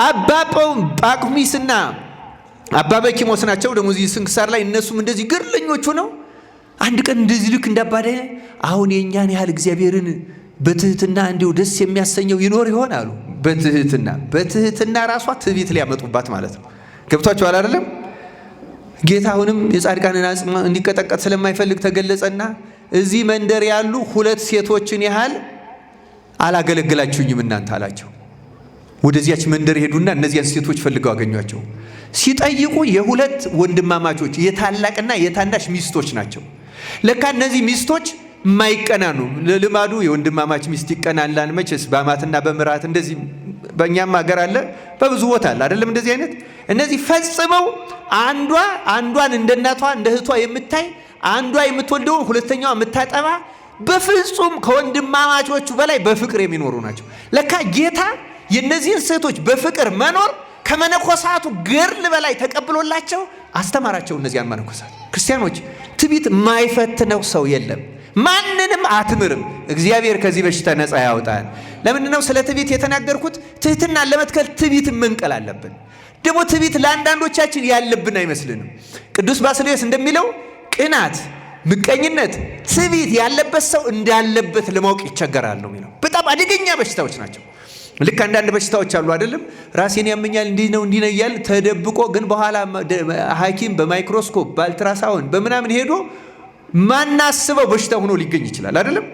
አባ ጳኩሚስና አባ በኪሞስ ናቸው ደግሞ እዚህ ስንክሳር ላይ እነሱም እንደዚህ ግርለኞቹ ነው። አንድ ቀን እንደዚህ ልክ እንደ አባ ዳንኤል አሁን የእኛን ያህል እግዚአብሔርን በትህትና እንዲሁ ደስ የሚያሰኘው ይኖር ይሆን አሉ። በትህትና በትህትና ራሷ ትዕቢት ሊያመጡባት ማለት ነው። ገብቷችኋል አይደለም? ጌታ አሁንም የጻድቃንን አጽም እንዲቀጠቀጥ ስለማይፈልግ ተገለጸና እዚህ መንደር ያሉ ሁለት ሴቶችን ያህል አላገለግላችሁኝም እናንተ አላቸው። ወደዚያች መንደር ሄዱና እነዚያን ሴቶች ፈልገው አገኟቸው። ሲጠይቁ የሁለት ወንድማማቾች የታላቅና የታናሽ ሚስቶች ናቸው። ለካ እነዚህ ሚስቶች የማይቀናኑ ለልማዱ የወንድማማች ሚስት ይቀናላል። መቼስ በአማትና በምራት እንደዚህ በእኛም ሀገር አለ፣ በብዙ ቦታ አለ አይደለም? እንደዚህ አይነት እነዚህ ፈጽመው አንዷ አንዷን እንደ እናቷ እንደ እህቷ የምታይ አንዷ የምትወልደውን ሁለተኛዋ የምታጠባ በፍጹም ከወንድማማቾቹ በላይ በፍቅር የሚኖሩ ናቸው። ለካ ጌታ የእነዚህን ሴቶች በፍቅር መኖር ከመነኮሳቱ ገድል በላይ ተቀብሎላቸው አስተማራቸው። እነዚያን መነኮሳት ክርስቲያኖች፣ ትዕቢት የማይፈትነው ሰው የለም። ማንንም አትምርም። እግዚአብሔር ከዚህ በሽታ ነፃ ያውጣል። ለምንድን ነው ስለ ትዕቢት የተናገርኩት? ትህትናን ለመትከል ትዕቢትን መንቀል አለብን። ደግሞ ትዕቢት ለአንዳንዶቻችን ያለብን አይመስልንም። ቅዱስ ባስልዮስ እንደሚለው ቅናት፣ ምቀኝነት፣ ትዕቢት ያለበት ሰው እንዳለበት ለማወቅ ይቸገራል ነው የሚለው። በጣም አደገኛ በሽታዎች ናቸው። ልክ አንዳንድ በሽታዎች አሉ አይደለም? ራሴን ያመኛል እንዲህ ነው እንዲህ ነው እያለ ተደብቆ ግን በኋላ ሐኪም በማይክሮስኮፕ በአልትራሳውንድ በምናምን ሄዶ ማናስበው በሽታ ሆኖ ሊገኝ ይችላል አይደለም?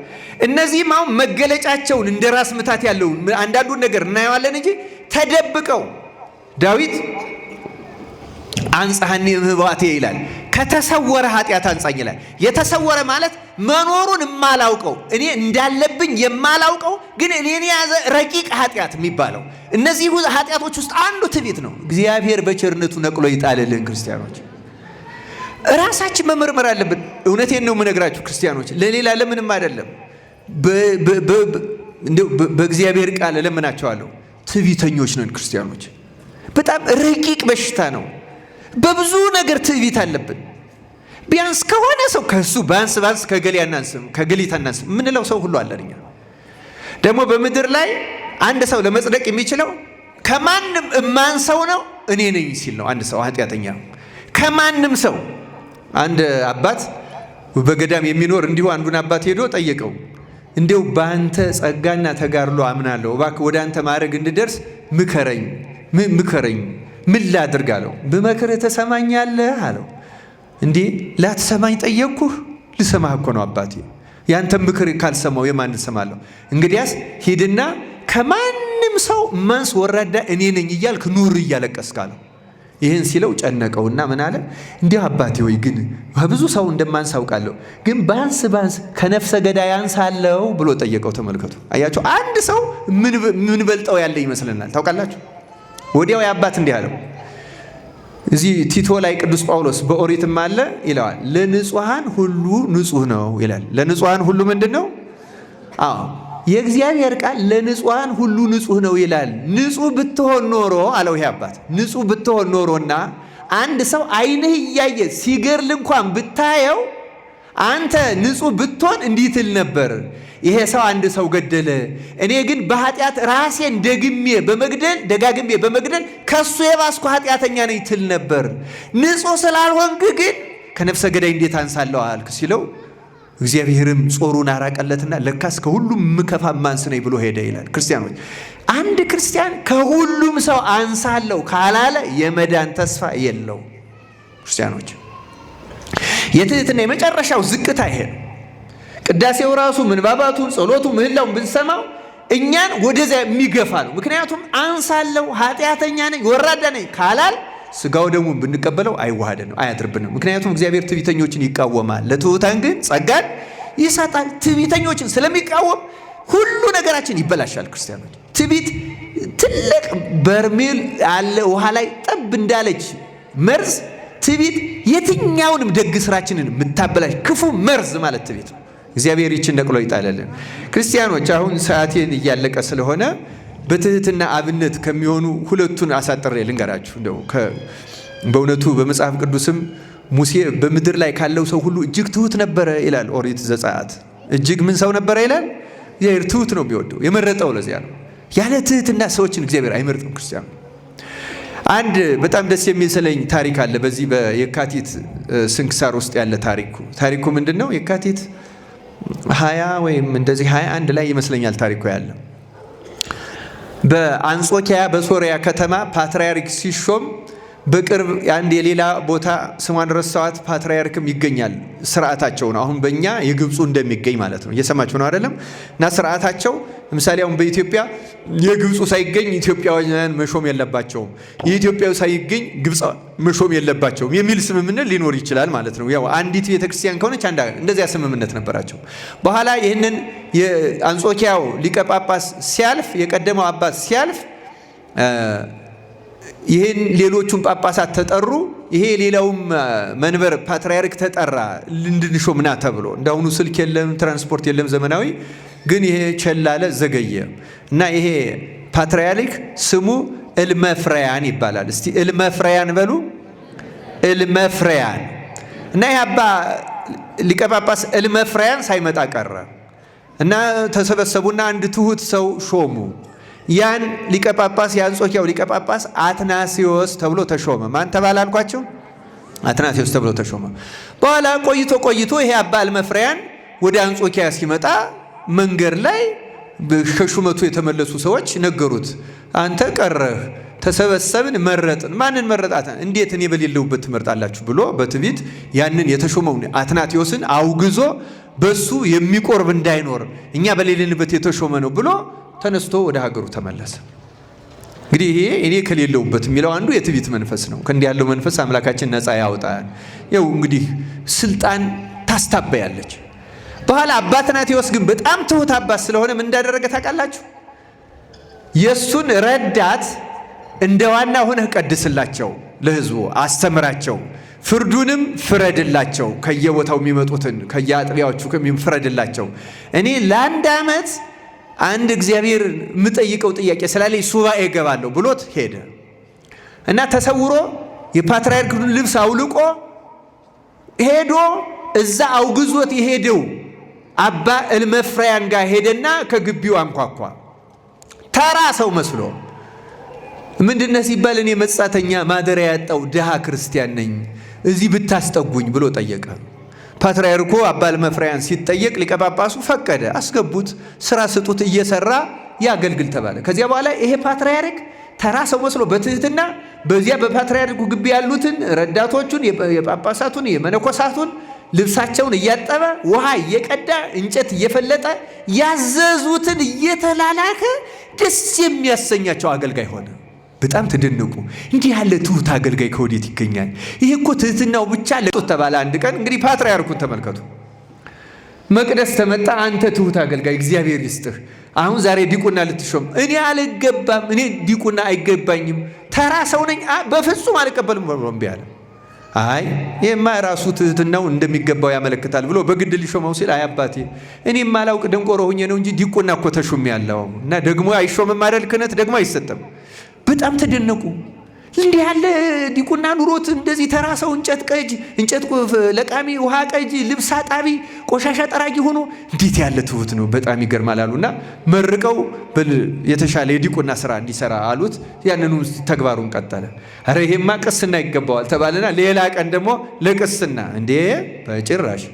እነዚህም አሁን መገለጫቸውን እንደ ራስ ምታት ያለውን አንዳንዱን ነገር እናየዋለን እንጂ ተደብቀው ዳዊት አንጽሐኒ እምህዋቴ ይላል። ከተሰወረ ኃጢአት አንጻኝ ይላል። የተሰወረ ማለት መኖሩን የማላውቀው እኔ እንዳለብኝ የማላውቀው ግን እኔን የያዘ ረቂቅ ኃጢአት የሚባለው እነዚህ ኃጢአቶች ውስጥ አንዱ ትዕቢት ነው። እግዚአብሔር በቸርነቱ ነቅሎ ይጣልልን። ክርስቲያኖች ራሳችን መመርመር አለብን። እውነቴን ነው የምነግራችሁ ክርስቲያኖች፣ ለሌላ ለምንም አይደለም። በእግዚአብሔር ቃል እለምናቸዋለሁ። ትዕቢተኞች ነን ክርስቲያኖች። በጣም ረቂቅ በሽታ ነው። በብዙ ነገር ትዕቢት አለብን። ቢያንስ ከሆነ ሰው ከሱ ባንስ ባንስ ከገሌ አናንስም ከገሊት አናንስም የምንለው ሰው ሁሉ አለን። እኛ ደግሞ በምድር ላይ አንድ ሰው ለመጽደቅ የሚችለው ከማንም እማንሰው ነው እኔ ነኝ ሲል ነው። አንድ ሰው ኃጢአተኛ ከማንም ሰው አንድ አባት በገዳም የሚኖር እንዲሁ አንዱን አባት ሄዶ ጠየቀው። እንዲው በአንተ ጸጋና ተጋድሎ አምናለሁ፣ እባክህ ወደ አንተ ማዕረግ እንድደርስ ምከረኝ ምከረኝ ምን ላድርግ አለው። ብመክርህ ትሰማኛለህ አለው። እንዴ ላትሰማኝ ጠየቅኩህ? ልሰማህ እኮ ነው አባቴ። ያንተ ምክር ካልሰማው የማን እሰማለሁ? እንግዲያስ ሂድና ከማንም ሰው ማንስ ወራዳ እኔ ነኝ እያልክ ኑር እያለቀስክ አለው። ይህን ሲለው ጨነቀውና ምን አለ? እንዲህ አባቴ ወይ ግን ከብዙ ሰው እንደማንስ አውቃለሁ፣ ግን ባንስ ባንስ ከነፍሰ ገዳይ አንሳለሁ ብሎ ጠየቀው። ተመልከቱ፣ አያቸው። አንድ ሰው ምን በልጠው ያለ ይመስለናል። ታውቃላችሁ ወዲያው የአባት እንዲህ አለው። እዚህ ቲቶ ላይ ቅዱስ ጳውሎስ በኦሪትም አለ ይለዋል። ለንጹሐን ሁሉ ንጹሕ ነው ይላል። ለንጹሐን ሁሉ ምንድን ነው? አዎ የእግዚአብሔር ቃል ለንጹሐን ሁሉ ንጹሕ ነው ይላል። ንጹሕ ብትሆን ኖሮ አለው ይሄ አባት፣ ንጹሕ ብትሆን ኖሮና አንድ ሰው ዓይንህ እያየ ሲገድል እንኳን ብታየው አንተ ንጹሕ ብትሆን እንዲህ ትል ነበር፣ ይሄ ሰው አንድ ሰው ገደለ፣ እኔ ግን በኃጢአት ራሴን ደግሜ በመግደል ደጋግሜ በመግደል ከሱ የባስኩ ኃጢአተኛ ነኝ ትል ነበር። ንጹሕ ስላልሆንክ ግን ከነፍሰ ገዳይ እንዴት አንሳለሁ አልክ ሲለው እግዚአብሔርም ጾሩን አራቀለትና ለካስ ከሁሉም ምከፋ ማንስ ነኝ ብሎ ሄደ ይላል። ክርስቲያኖች፣ አንድ ክርስቲያን ከሁሉም ሰው አንሳለሁ ካላለ የመዳን ተስፋ የለው። ክርስቲያኖች፣ የትህትና የመጨረሻው ዝቅታ ይሄ ነው። ቅዳሴው ራሱ ምንባባቱ፣ ጸሎቱ፣ ምህላውን ብንሰማው እኛን ወደዚያ የሚገፋ ነው። ምክንያቱም አንሳለሁ፣ ኃጢአተኛ ነኝ፣ ወራዳ ነኝ ካላል ስጋው ደግሞ ብንቀበለው አይዋሃደንም፣ አያድርብንም። ምክንያቱም እግዚአብሔር ትዕቢተኞችን ይቃወማል፣ ለትሑታን ግን ጸጋን ይሰጣል። ትዕቢተኞችን ስለሚቃወም ሁሉ ነገራችን ይበላሻል። ክርስቲያኖች፣ ትዕቢት ትልቅ በርሜል አለ ውሃ ላይ ጠብ እንዳለች መርዝ፣ ትዕቢት የትኛውንም ደግ ስራችንን የምታበላሽ ክፉ መርዝ ማለት ትዕቢት ነው። እግዚአብሔር ይችን ነቅሎ ይጣለልን። ክርስቲያኖች፣ አሁን ሰዓቴን እያለቀ ስለሆነ በትህትና አብነት ከሚሆኑ ሁለቱን አሳጥሬ ልንገራችሁ። እንደው በእውነቱ በመጽሐፍ ቅዱስም ሙሴ በምድር ላይ ካለው ሰው ሁሉ እጅግ ትሁት ነበረ ይላል ኦሪት ዘጸአት። እጅግ ምን ሰው ነበረ ይላል? እግዚአብሔር ትሁት ነው የሚወደው፣ የመረጠው ለዚያ ነው። ያለ ትህትና ሰዎችን እግዚአብሔር አይመርጥም። ክርስቲያኑ፣ አንድ በጣም ደስ የሚል ስለኝ ታሪክ አለ። በዚህ በየካቲት ስንክሳር ውስጥ ያለ ታሪኩ። ታሪኩ ምንድን ነው? የካቲት 20 ወይም እንደዚህ 21 ላይ ይመስለኛል ታሪኩ ያለ። በአንጾኪያ በሶሪያ ከተማ ፓትርያርክ ሲሾም በቅርብ አንድ የሌላ ቦታ ስሟን ረሳኋት ፓትርያርክም ይገኛል። ስርዓታቸው ነው። አሁን በእኛ የግብፁ እንደሚገኝ ማለት ነው። እየሰማችሁ ነው አይደለም? እና ስርዓታቸው ለምሳሌ አሁን በኢትዮጵያ የግብፁ ሳይገኝ ኢትዮጵያውያን መሾም የለባቸውም፣ የኢትዮጵያው ሳይገኝ ግብፅ መሾም የለባቸውም የሚል ስምምነት ሊኖር ይችላል ማለት ነው። ያው አንዲት ቤተክርስቲያን ከሆነች አንድ እንደዚያ ስምምነት ነበራቸው። በኋላ ይህንን የአንጾኪያው ሊቀ ጳጳስ ሲያልፍ፣ የቀደመው አባት ሲያልፍ ይህን ሌሎቹን ጳጳሳት ተጠሩ። ይሄ ሌላውም መንበር ፓትርያርክ ተጠራ እንድንሾም ና ተብሎ። እንዳሁኑ ስልክ የለም፣ ትራንስፖርት የለም ዘመናዊ። ግን ይሄ ቸላለ ዘገየ እና ይሄ ፓትርያርክ ስሙ እልመፍረያን ይባላል። እስቲ እልመፍረያን በሉ። እልመፍረያን። እና ይሄ አባ ሊቀ ጳጳስ እልመፍረያን ሳይመጣ ቀረ እና ተሰበሰቡና አንድ ትሁት ሰው ሾሙ። ያን ሊቀ ጳጳስ የአንጾኪያው ሊቀ ጳጳስ አትናሲዮስ ተብሎ ተሾመ። ማን ተባለ አልኳቸው? አትናሲዮስ ተብሎ ተሾመ። በኋላ ቆይቶ ቆይቶ ይሄ አባ እልመፍረያን ወደ አንጾኪያ ሲመጣ መንገድ ላይ ከሹመቱ የተመለሱ ሰዎች ነገሩት። አንተ ቀረህ፣ ተሰበሰብን፣ መረጥን። ማንን መረጣት? እንዴት እኔ በሌለሁበት ትመርጣላችሁ ብሎ በትዕቢት ያንን የተሾመውን አትናቴዎስን አውግዞ በሱ የሚቆርብ እንዳይኖር እኛ በሌለንበት የተሾመ ነው ብሎ ተነስቶ ወደ ሀገሩ ተመለሰ። እንግዲህ ይሄ እኔ ከሌለሁበት የሚለው አንዱ የትዕቢት መንፈስ ነው። ከእንዲህ ያለው መንፈስ አምላካችን ነፃ ያውጣል። ያው እንግዲህ ስልጣን ታስታበያለች። በኋላ አባ አትናቴዎስ ግን በጣም ትሁት አባት ስለሆነ ምን እንዳደረገ ታውቃላችሁ? የእሱን ረዳት እንደ ዋና ሆነህ ቀድስላቸው፣ ለህዝቡ አስተምራቸው፣ ፍርዱንም ፍረድላቸው፣ ከየቦታው የሚመጡትን ከየአጥቢያዎቹ ፍረድላቸው። እኔ ለአንድ ዓመት አንድ እግዚአብሔር የምጠይቀው ጥያቄ ስላለኝ ሱባኤ እገባለሁ ብሎት ሄደ እና ተሰውሮ የፓትርያርኩን ልብስ አውልቆ ሄዶ እዛ አውግዞት የሄደው አባ እልመፍራያን ጋር ሄደና ከግቢው አንኳኳ። ተራ ሰው መስሎ ምንድነው ሲባል እኔ መጻተኛ ማደሪያ ያጣው ድሃ ክርስቲያን ነኝ፣ እዚህ ብታስጠጉኝ ብሎ ጠየቀ። ፓትርያርኩ አባ እልመፍራያን ሲጠየቅ ሊቀ ጳጳሱ ፈቀደ። አስገቡት፣ ስራ ስጡት፣ እየሰራ ያገልግል ተባለ። ከዚያ በኋላ ይሄ ፓትርያርክ ተራ ሰው መስሎ በትህትና በዚያ በፓትርያርኩ ግቢ ያሉትን ረዳቶቹን፣ የጳጳሳቱን፣ የመነኮሳቱን ልብሳቸውን እያጠበ፣ ውሃ እየቀዳ፣ እንጨት እየፈለጠ፣ ያዘዙትን እየተላላከ ደስ የሚያሰኛቸው አገልጋይ ሆነ። በጣም ተደነቁ። እንዲህ ያለ ትሁት አገልጋይ ከወዴት ይገኛል? ይሄ እኮ ትህትናው ብቻ ለጡት ተባለ። አንድ ቀን እንግዲህ ፓትርያርኩን ተመልከቱ። መቅደስ ተመጣ። አንተ ትሁት አገልጋይ እግዚአብሔር ይስጥህ። አሁን ዛሬ ዲቁና ልትሾም። እኔ አልገባም፣ እኔ ዲቁና አይገባኝም፣ ተራ ሰው ነኝ፣ በፍጹም አልቀበልም ብሎ እምቢ አለ። አይ ይሄማ ራሱ ትህትናው እንደሚገባው ያመለክታል ብሎ በግድ ሊሾመው ሲል አይ አባቴ እኔ የማላውቅ ደንቆሮ ሁኜ ነው እንጂ ዲቁና እኮ ተሹም ያለው እና ደግሞ አይሾምም አይደል ክህነት ደግሞ አይሰጥም። በጣም ተደነቁ። እንዲህ ያለ ዲቁና ኑሮት እንደዚህ ተራ ሰው እንጨት ቀጅ፣ እንጨት ለቃሚ፣ ውሃ ቀጅ፣ ልብስ አጣቢ፣ ቆሻሻ ጠራጊ ሆኖ እንዴት ያለ ትሁት ነው፣ በጣም ይገርማል አሉና መርቀው የተሻለ የዲቁና ስራ እንዲሰራ አሉት። ያንኑ ተግባሩን ቀጠለ። ኧረ ይሄማ ቅስና ይገባዋል ተባለና ሌላ ቀን ደግሞ ለቅስና እንዴ በጭራሽ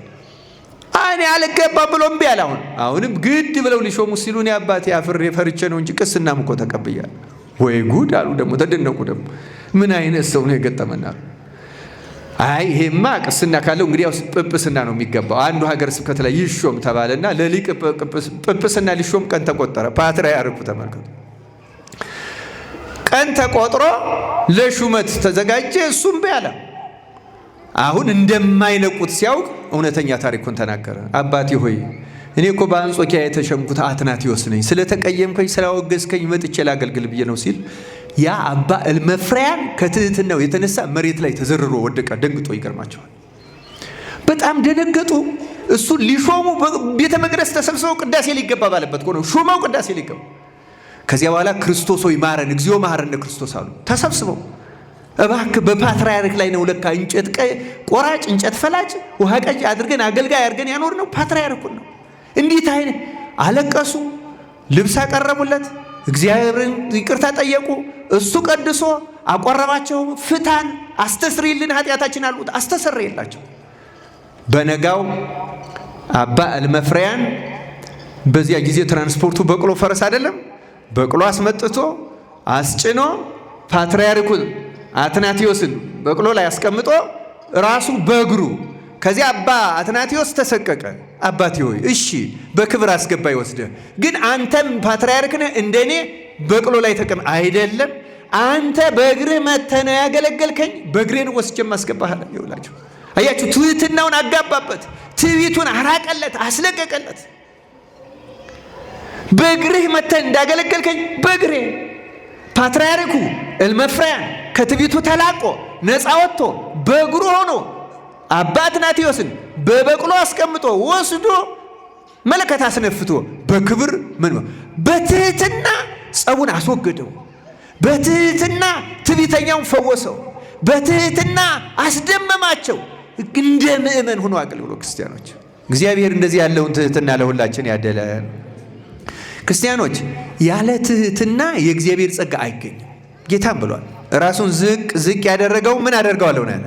እኔ አልገባም ብሎ እምቢ አለ። አሁንም ግድ ብለው ሊሾሙ ሲሉ እኔ አባቴ አፍሬ ፈርቼ ነው እንጂ ቅስናም እኮ ተቀብያለሁ። ወይ ጉድ አሉ። ደግሞ ተደነቁ። ደግሞ ምን አይነት ሰው ነው የገጠመና? አይ ይሄማ ቅስና ካለው እንግዲህ ያው ጵጵስና ነው የሚገባው። አንዱ ሀገር ስብከት ላይ ይሾም ተባለና ለሊቅ ጵጵስና ሊሾም ቀን ተቆጠረ። ፓትርያርኩ ተመልከቱ፣ ቀን ተቆጥሮ ለሹመት ተዘጋጀ። እሱም እምቢ አለ። አሁን እንደማይለቁት ሲያውቅ እውነተኛ ታሪኩን ተናገረ። አባቴ ሆይ እኔ እኮ በአንጾኪያ የተሸምኩት አትናቴዎስ ነኝ። ስለተቀየምከኝ ስላወገዝከኝ መጥቼ ላገልግል ብዬ ነው ሲል ያ አባ እልመፍሪያን ከትህትናው የተነሳ መሬት ላይ ተዘርሮ ወደቀ። ደንግጦ ይገርማቸዋል። በጣም ደነገጡ። እሱ ሊሾሙ ቤተ መቅደስ ተሰብስበው ቅዳሴ ሊገባ ባለበት ነው ሾመው ቅዳሴ ሊገባ። ከዚያ በኋላ ክርስቶስ ሆይ ማረን፣ እግዚኦ መሐረነ ክርስቶስ አሉ ተሰብስበው። እባክህ በፓትርያርክ ላይ ነው ለካ እንጨት ቆራጭ፣ እንጨት ፈላጭ፣ ውሃ ቀጭ አድርገን አገልጋይ አድርገን ያኖር ነው ፓትርያርኩን ነው። እንዴት አይነት አለቀሱ። ልብስ አቀረቡለት፣ እግዚአብሔርን ይቅርታ ጠየቁ። እሱ ቀድሶ አቆረባቸው። ፍታን፣ አስተስሪልን ኃጢአታችን አሉት። አስተሰረየላቸው። በነጋው አባ እልመፍሪያን በዚያ ጊዜ ትራንስፖርቱ በቅሎ ፈረስ አይደለም፣ በቅሎ አስመጥቶ አስጭኖ ፓትርያርኩን አትናቴዎስን በቅሎ ላይ አስቀምጦ ራሱ በእግሩ ከዚያ አባ አትናቴዎስ ተሰቀቀ። አባቴ ሆይ እሺ በክብር አስገባ ይወስደ፣ ግን አንተም ፓትርያርክ ነህ እንደኔ በቅሎ ላይ ተቀም አይደለም፣ አንተ በእግርህ መጥተህ ነው ያገለገልከኝ፣ በእግሬን ወስጄም አስገባሃለሁ። ይውላችሁ አያችሁ፣ ትህትናውን አጋባበት፣ ትዕቢቱን አራቀለት፣ አስለቀቀለት። በእግርህ መጥተህ እንዳገለገልከኝ በእግሬ ፓትርያርኩ እልመፍሪያን ከትዕቢቱ ተላቆ ነፃ ወጥቶ በእግሩ ሆኖ አባ አትናቴዎስን በበቅሎ አስቀምጦ ወስዶ መለከት አስነፍቶ በክብር ምን በትህትና ጸቡን አስወገደው። በትህትና ትዕቢተኛውን ፈወሰው። በትህትና አስደመማቸው። እንደ ምእመን ሆኖ አገልግሎ ክርስቲያኖች፣ እግዚአብሔር እንደዚህ ያለውን ትህትና ለሁላችን ያደለን። ክርስቲያኖች ያለ ትህትና የእግዚአብሔር ጸጋ አይገኝም። ጌታም ብሏል፣ ራሱን ዝቅ ዝቅ ያደረገው ምን አደርገዋለሁ ነው ያለ።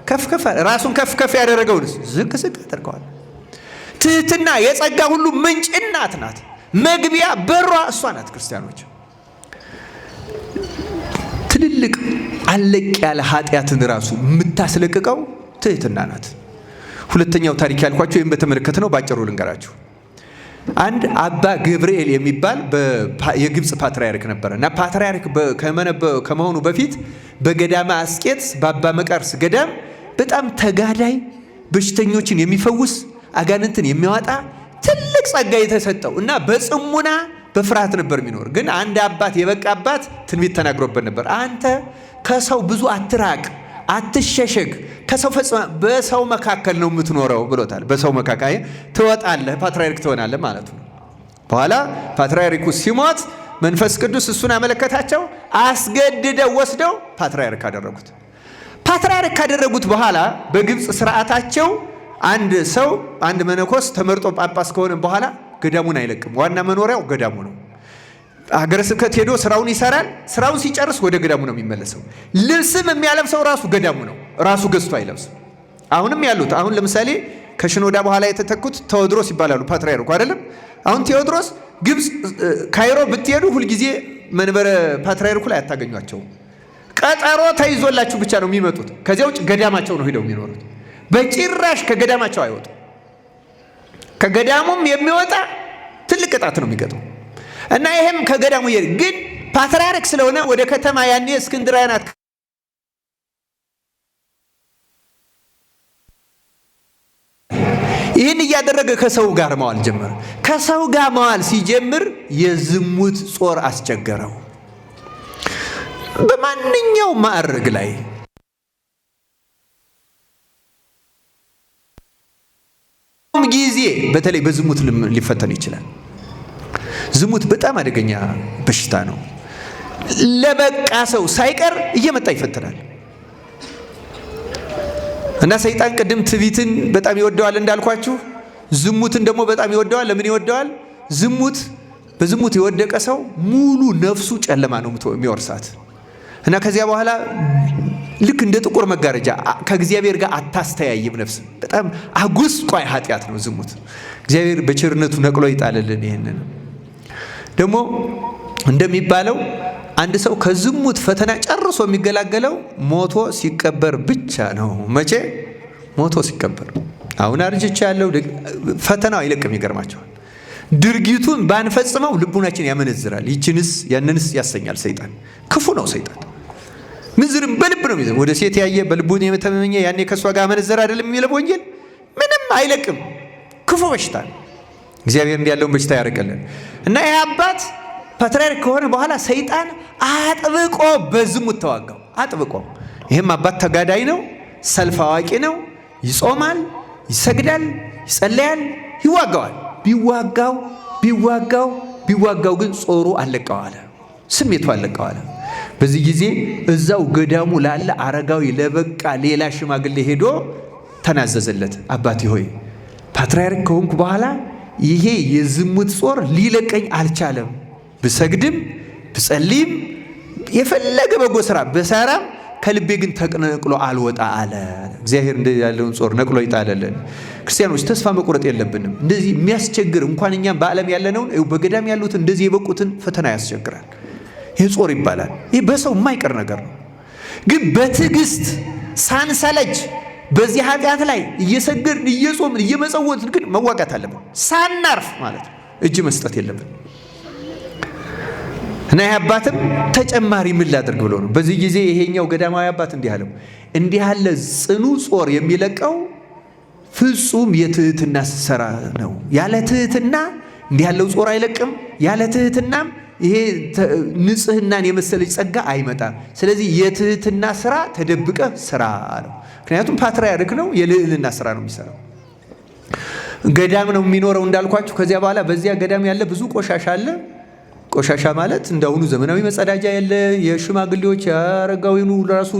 ከፍ ከፍ ራሱን ከፍ ከፍ ያደረገውን ዝቅ ዝቅ አደርገዋለሁ። ትህትና የጸጋ ሁሉ ምንጭ እናት ናት። መግቢያ በሯ እሷ ናት። ክርስቲያኖች ትልልቅ አለቅ ያለ ኃጢአትን ራሱ የምታስለቅቀው ትህትና ናት። ሁለተኛው ታሪክ ያልኳቸው ይህም በተመለከተ ነው። ባጭሩ ልንገራችሁ። አንድ አባ ገብርኤል የሚባል የግብፅ ፓትርያርክ ነበረ እና ፓትርያርክ ከመሆኑ በፊት በገዳመ አስቄጥስ በአባ መቃርስ ገዳም በጣም ተጋዳይ፣ በሽተኞችን የሚፈውስ አጋንንትን የሚያወጣ ትልቅ ጸጋ የተሰጠው እና በጽሙና በፍርሃት ነበር የሚኖር። ግን አንድ አባት የበቃ አባት ትንቢት ተናግሮበት ነበር። አንተ ከሰው ብዙ አትራቅ፣ አትሸሸግ፣ ከሰው ፈጽማ በሰው መካከል ነው የምትኖረው ብሎታል። በሰው መካከል ትወጣለህ፣ ፓትርያርክ ትሆናለህ ማለት ነው። በኋላ ፓትርያርኩ ሲሞት መንፈስ ቅዱስ እሱን አመለከታቸው። አስገድደው ወስደው ፓትርያርክ አደረጉት። ፓትርያርክ ካደረጉት በኋላ በግብፅ ስርዓታቸው አንድ ሰው አንድ መነኮስ ተመርጦ ጳጳስ ከሆነ በኋላ ገዳሙን አይለቅም። ዋና መኖሪያው ገዳሙ ነው። ሀገረ ስብከት ሄዶ ስራውን ይሰራል። ስራውን ሲጨርስ ወደ ገዳሙ ነው የሚመለሰው። ልብስም የሚያለብሰው ራሱ ገዳሙ ነው። ራሱ ገዝቶ አይለብስም። አሁንም ያሉት አሁን ለምሳሌ ከሽኖዳ በኋላ የተተኩት ቴዎድሮስ ይባላሉ። ፓትርያርኩ አይደለም። አሁን ቴዎድሮስ ግብፅ ካይሮ ብትሄዱ ሁልጊዜ መንበረ ፓትርያርኩ ላይ አታገኟቸውም። ቀጠሮ ተይዞላችሁ ብቻ ነው የሚመጡት። ከዚያ ውጭ ገዳማቸው ነው ሄደው የሚኖሩት። በጭራሽ ከገዳማቸው አይወጡ። ከገዳሙም የሚወጣ ትልቅ ቅጣት ነው የሚገጥመው። እና ይሄም ከገዳሙ ግን ፓትርያርክ ስለሆነ ወደ ከተማ ያኔ እስክንድርያ ናት ይህን እያደረገ ከሰው ጋር መዋል ጀመረ። ከሰው ጋር መዋል ሲጀምር የዝሙት ጾር አስቸገረው። በማንኛውም ማዕረግ ላይ ጊዜ በተለይ በዝሙት ሊፈተን ይችላል። ዝሙት በጣም አደገኛ በሽታ ነው። ለበቃ ሰው ሳይቀር እየመጣ ይፈትናል። እና ሰይጣን ቅድም ትዕቢትን በጣም ይወደዋል እንዳልኳችሁ፣ ዝሙትን ደግሞ በጣም ይወደዋል። ለምን ይወደዋል? ዝሙት በዝሙት የወደቀ ሰው ሙሉ ነፍሱ ጨለማ ነው የሚወርሳት። እና ከዚያ በኋላ ልክ እንደ ጥቁር መጋረጃ ከእግዚአብሔር ጋር አታስተያይም ነፍስ። በጣም አጉስቋይ ኃጢአት ነው ዝሙት። እግዚአብሔር በቸርነቱ ነቅሎ ይጣልልን። ይህንን ደግሞ እንደሚባለው አንድ ሰው ከዝሙት ፈተና ጨርሶ የሚገላገለው ሞቶ ሲቀበር ብቻ ነው። መቼ? ሞቶ ሲቀበር። አሁን አርጅቻ ያለው ፈተናው አይለቅም። ይገርማቸዋል። ድርጊቱን ባንፈጽመው ልቡናችን ያመነዝራል። ይችንስ ያንንስ ያሰኛል። ሰይጣን ክፉ ነው። ሰይጣን ምንዝርም በልብ ነው የሚዘ ወደ ሴት ያየ በልቡን የተመኘ ያኔ ከእሷ ጋር አመነዘረ አይደለም የሚለው ወንጌል። ምንም አይለቅም። ክፉ በሽታ ነው። እግዚአብሔር እንዲህ ያለውን በሽታ ያርቅልን እና ይህ አባት ፓትርያርክ ከሆነ በኋላ ሰይጣን አጥብቆ በዝሙት ተዋጋው። አጥብቆ። ይህም አባት ተጋዳይ ነው፣ ሰልፍ አዋቂ ነው። ይጾማል፣ ይሰግዳል፣ ይጸለያል፣ ይዋጋዋል። ቢዋጋው ቢዋጋው ቢዋጋው ግን ጾሩ አለቀው አለ፣ ስሜቱ አለቀው አለ። በዚህ ጊዜ እዛው ገዳሙ ላለ አረጋዊ ለበቃ ሌላ ሽማግሌ ሄዶ ተናዘዘለት። አባቴ ሆይ ፓትርያርክ ከሆንኩ በኋላ ይሄ የዝሙት ጾር ሊለቀኝ አልቻለም። ብሰግድም ብጸልይም የፈለገ በጎ ስራ ብሰራም ከልቤ ግን ተነቅሎ አልወጣ አለ። እግዚአብሔር እንደዚህ ያለውን ጾር ነቅሎ ይጣለልን። ክርስቲያኖች ተስፋ መቁረጥ የለብንም። እንደዚህ የሚያስቸግር እንኳን እኛም በዓለም ያለነውን በገዳም ያሉትን እንደዚህ የበቁትን ፈተና ያስቸግራል። ይህ ጾር ይባላል። ይህ በሰው የማይቀር ነገር ነው። ግን በትዕግስት ሳንሰለች በዚህ ኃጢአት ላይ እየሰገድን እየጾምን እየመጸወትን ግን መዋጋት አለብን። ሳናርፍ ማለት ነው። እጅ መስጠት የለብን። እና ይህ አባትም ተጨማሪ ምን ላድርግ ብሎ ነው። በዚህ ጊዜ ይሄኛው ገዳማዊ አባት እንዲህ አለው፣ እንዲህ ያለ ጽኑ ጾር የሚለቀው ፍጹም የትህትና ስራ ነው። ያለ ትህትና እንዲህ ያለው ጾር አይለቅም። ያለ ትህትናም ይሄ ንጽህናን የመሰለች ጸጋ አይመጣም። ስለዚህ የትህትና ስራ ተደብቀ ስራ አለው። ምክንያቱም ፓትርያርክ ነው፣ የልዕልና ስራ ነው የሚሰራው። ገዳም ነው የሚኖረው እንዳልኳችሁ። ከዚያ በኋላ በዚያ ገዳም ያለ ብዙ ቆሻሻ አለ። ቆሻሻ ማለት እንዳሁኑ ዘመናዊ መጸዳጃ ያለ የሽማግሌዎች የአረጋዊኑ ራሱ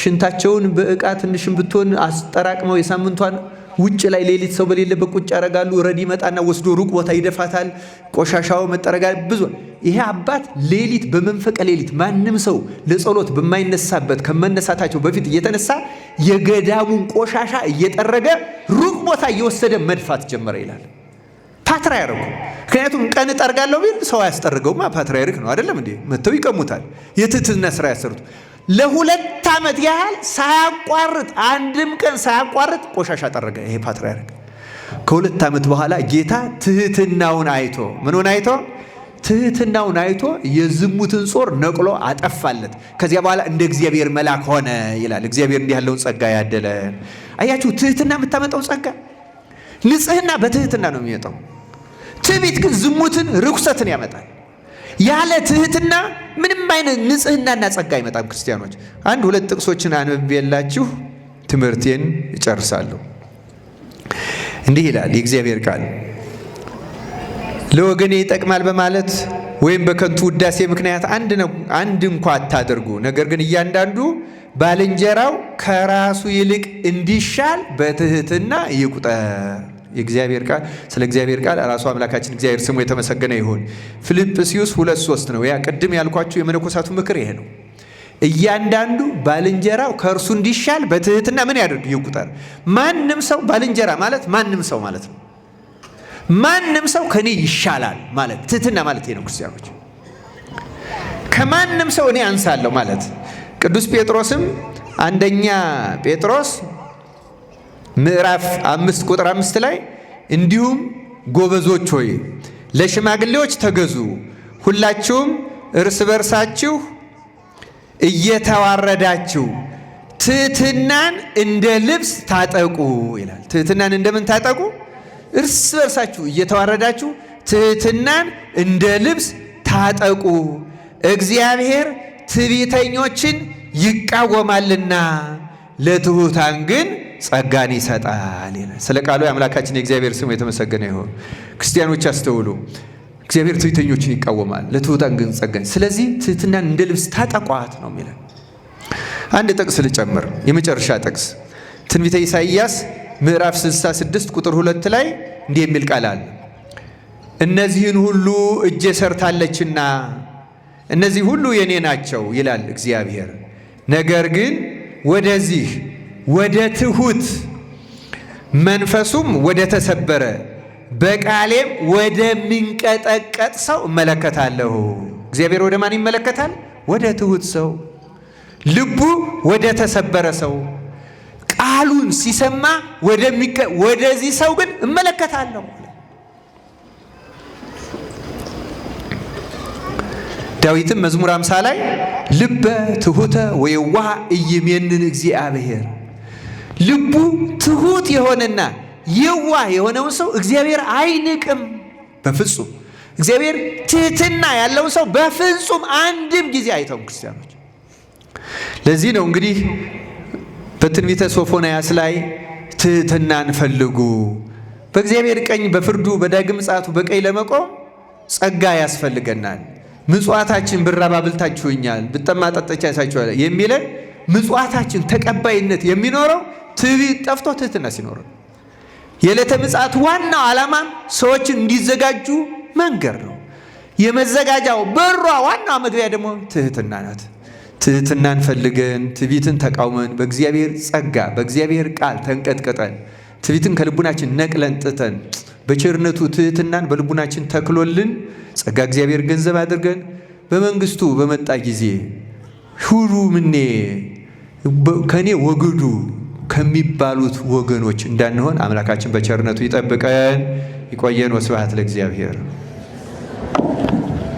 ሽንታቸውን በእቃ ትንሽም ብትሆን አስጠራቅመው የሳምንቷን ውጭ ላይ ሌሊት ሰው በሌለበት ቁጭ ያደርጋሉ። ረድ ይመጣና ወስዶ ሩቅ ቦታ ይደፋታል። ቆሻሻው መጠረጋ ብዙ። ይሄ አባት ሌሊት በመንፈቀ ሌሊት ማንም ሰው ለጸሎት በማይነሳበት ከመነሳታቸው በፊት እየተነሳ የገዳሙን ቆሻሻ እየጠረገ ሩቅ ቦታ እየወሰደ መድፋት ጀመረ ይላል። ፓትርያርኩ ምክንያቱም ቀን እጠርጋለሁ ቢል ሰው አያስጠርገውማ። ፓትርያርክ ነው አይደለም እንዴ? መጥተው ይቀሙታል። የትህትና ስራ ያሰሩት ለ2 ዓመት ያህል ሳያቋርጥ አንድም ቀን ሳያቋርጥ ቆሻሻ ጠረገ ይሄ ፓትርያርክ። ከ2 ዓመት በኋላ ጌታ ትህትናውን አይቶ ምኑን አይቶ ትህትናውን አይቶ የዝሙትን ጾር ነቅሎ አጠፋለት። ከዚያ በኋላ እንደ እግዚአብሔር መልአክ ሆነ ይላል። እግዚአብሔር እንዲህ ያለውን ጸጋ ያደለን። አያችሁ፣ ትህትና የምታመጣው ጸጋ፣ ንጽህና በትህትና ነው የሚመጣው። ትዕቢት ግን ዝሙትን፣ ርኩሰትን ያመጣል። ያለ ትህትና ምንም አይነት ንጽህናና ጸጋ አይመጣም። ክርስቲያኖች አንድ ሁለት ጥቅሶችን አንብቤላችሁ ትምህርቴን እጨርሳለሁ። እንዲህ ይላል የእግዚአብሔር ቃል፣ ለወገኔ ይጠቅማል በማለት ወይም በከንቱ ውዳሴ ምክንያት አንድ እንኳ አታደርጉ። ነገር ግን እያንዳንዱ ባልንጀራው ከራሱ ይልቅ እንዲሻል በትህትና ይቁጠር። የእግዚአብሔር ቃል ስለ እግዚአብሔር ቃል ራሱ አምላካችን እግዚአብሔር ስሙ የተመሰገነ ይሁን። ፊልጵስዩስ 2:3 ነው። ያ ቅድም ያልኳችሁ የመነኮሳቱ ምክር ይሄ ነው። እያንዳንዱ ባልንጀራው ከእርሱ እንዲሻል በትህትና ምን ያደርግ ይቁጠር። ማንም ሰው ባልንጀራ ማለት ማንም ሰው ማለት ነው። ማንም ሰው ከኔ ይሻላል ማለት ትህትና ማለት ይሄ ነው። ክርስቲያኖች ከማንም ሰው እኔ አንሳለሁ ማለት። ቅዱስ ጴጥሮስም አንደኛ ጴጥሮስ ምዕራፍ 5 ቁጥር 5 ላይ እንዲሁም ጎበዞች ሆይ ለሽማግሌዎች ተገዙ፣ ሁላችሁም እርስ በርሳችሁ እየተዋረዳችሁ ትህትናን እንደ ልብስ ታጠቁ ይላል። ትህትናን እንደምን ታጠቁ? እርስ በርሳችሁ እየተዋረዳችሁ ትህትናን እንደ ልብስ ታጠቁ፣ እግዚአብሔር ትዕቢተኞችን ይቃወማልና ለትሑታን ግን ጸጋን ይሰጣል ይላል። ስለ ቃሉ የአምላካችን የእግዚአብሔር ስሙ የተመሰገነ ይሁን። ክርስቲያኖች አስተውሉ። እግዚአብሔር ትዕቢተኞችን ይቃወማል፣ ለትሑታን ግን ጸጋን። ስለዚህ ትህትናን እንደ ልብስ ታጠቋት ነው የሚለን። አንድ ጥቅስ ልጨምር፣ የመጨረሻ ጥቅስ ትንቢተ ኢሳይያስ ምዕራፍ 66 ቁጥር 2 ላይ እንዲህ የሚል ቃል አለ። እነዚህን ሁሉ እጄ ሰርታለችና እነዚህ ሁሉ የኔ ናቸው ይላል እግዚአብሔር። ነገር ግን ወደዚህ ወደ ትሑት መንፈሱም ወደ ተሰበረ በቃሌም ወደሚንቀጠቀጥ ሰው እመለከታለሁ። እግዚአብሔር ወደ ማን ይመለከታል? ወደ ትሑት ሰው፣ ልቡ ወደ ተሰበረ ሰው፣ ቃሉን ሲሰማ ወደዚህ ሰው ግን እመለከታለሁ። ዳዊትም መዝሙር 50 ላይ ልበ ትሑተ ወየዋህ ኢይሜንን እግዚአብሔር፣ ልቡ ትሑት የሆነና የዋህ የሆነውን ሰው እግዚአብሔር አይንቅም በፍጹም። እግዚአብሔር ትሕትና ያለውን ሰው በፍጹም አንድም ጊዜ አይተውም። ክርስቲያኖች፣ ለዚህ ነው እንግዲህ በትንቢተ ሶፎንያስ ላይ ትሕትናን ፈልጉ፣ በእግዚአብሔር ቀኝ በፍርዱ በዳግም ምጽአቱ በቀኝ ለመቆም ጸጋ ያስፈልገናል። ምጽዋታችን ብራብ አብልታችሁኛል፣ ብጠማ አጠጥታችኋል የሚለን ምጽዋታችን ተቀባይነት የሚኖረው ትዕቢት ጠፍቶ ትሕትና ሲኖረው። የዕለተ ምጽአት ዋናው ዓላማም ሰዎችን እንዲዘጋጁ መንገር ነው። የመዘጋጃው በሯ ዋናው መግቢያ ደግሞ ትሕትና ናት። ትሕትናን ፈልገን ትዕቢትን ተቃውመን በእግዚአብሔር ጸጋ በእግዚአብሔር ቃል ተንቀጥቅጠን ትዕቢትን ከልቡናችን ነቅለን ጥተን በቸርነቱ ትሕትናን በልቡናችን ተክሎልን ጸጋ እግዚአብሔር ገንዘብ አድርገን በመንግስቱ በመጣ ጊዜ ሁሩ ምኔ ከኔ ወግዱ ከሚባሉት ወገኖች እንዳንሆን አምላካችን በቸርነቱ ይጠብቀን፣ ይቆየን። ወስብሐት ለእግዚአብሔር።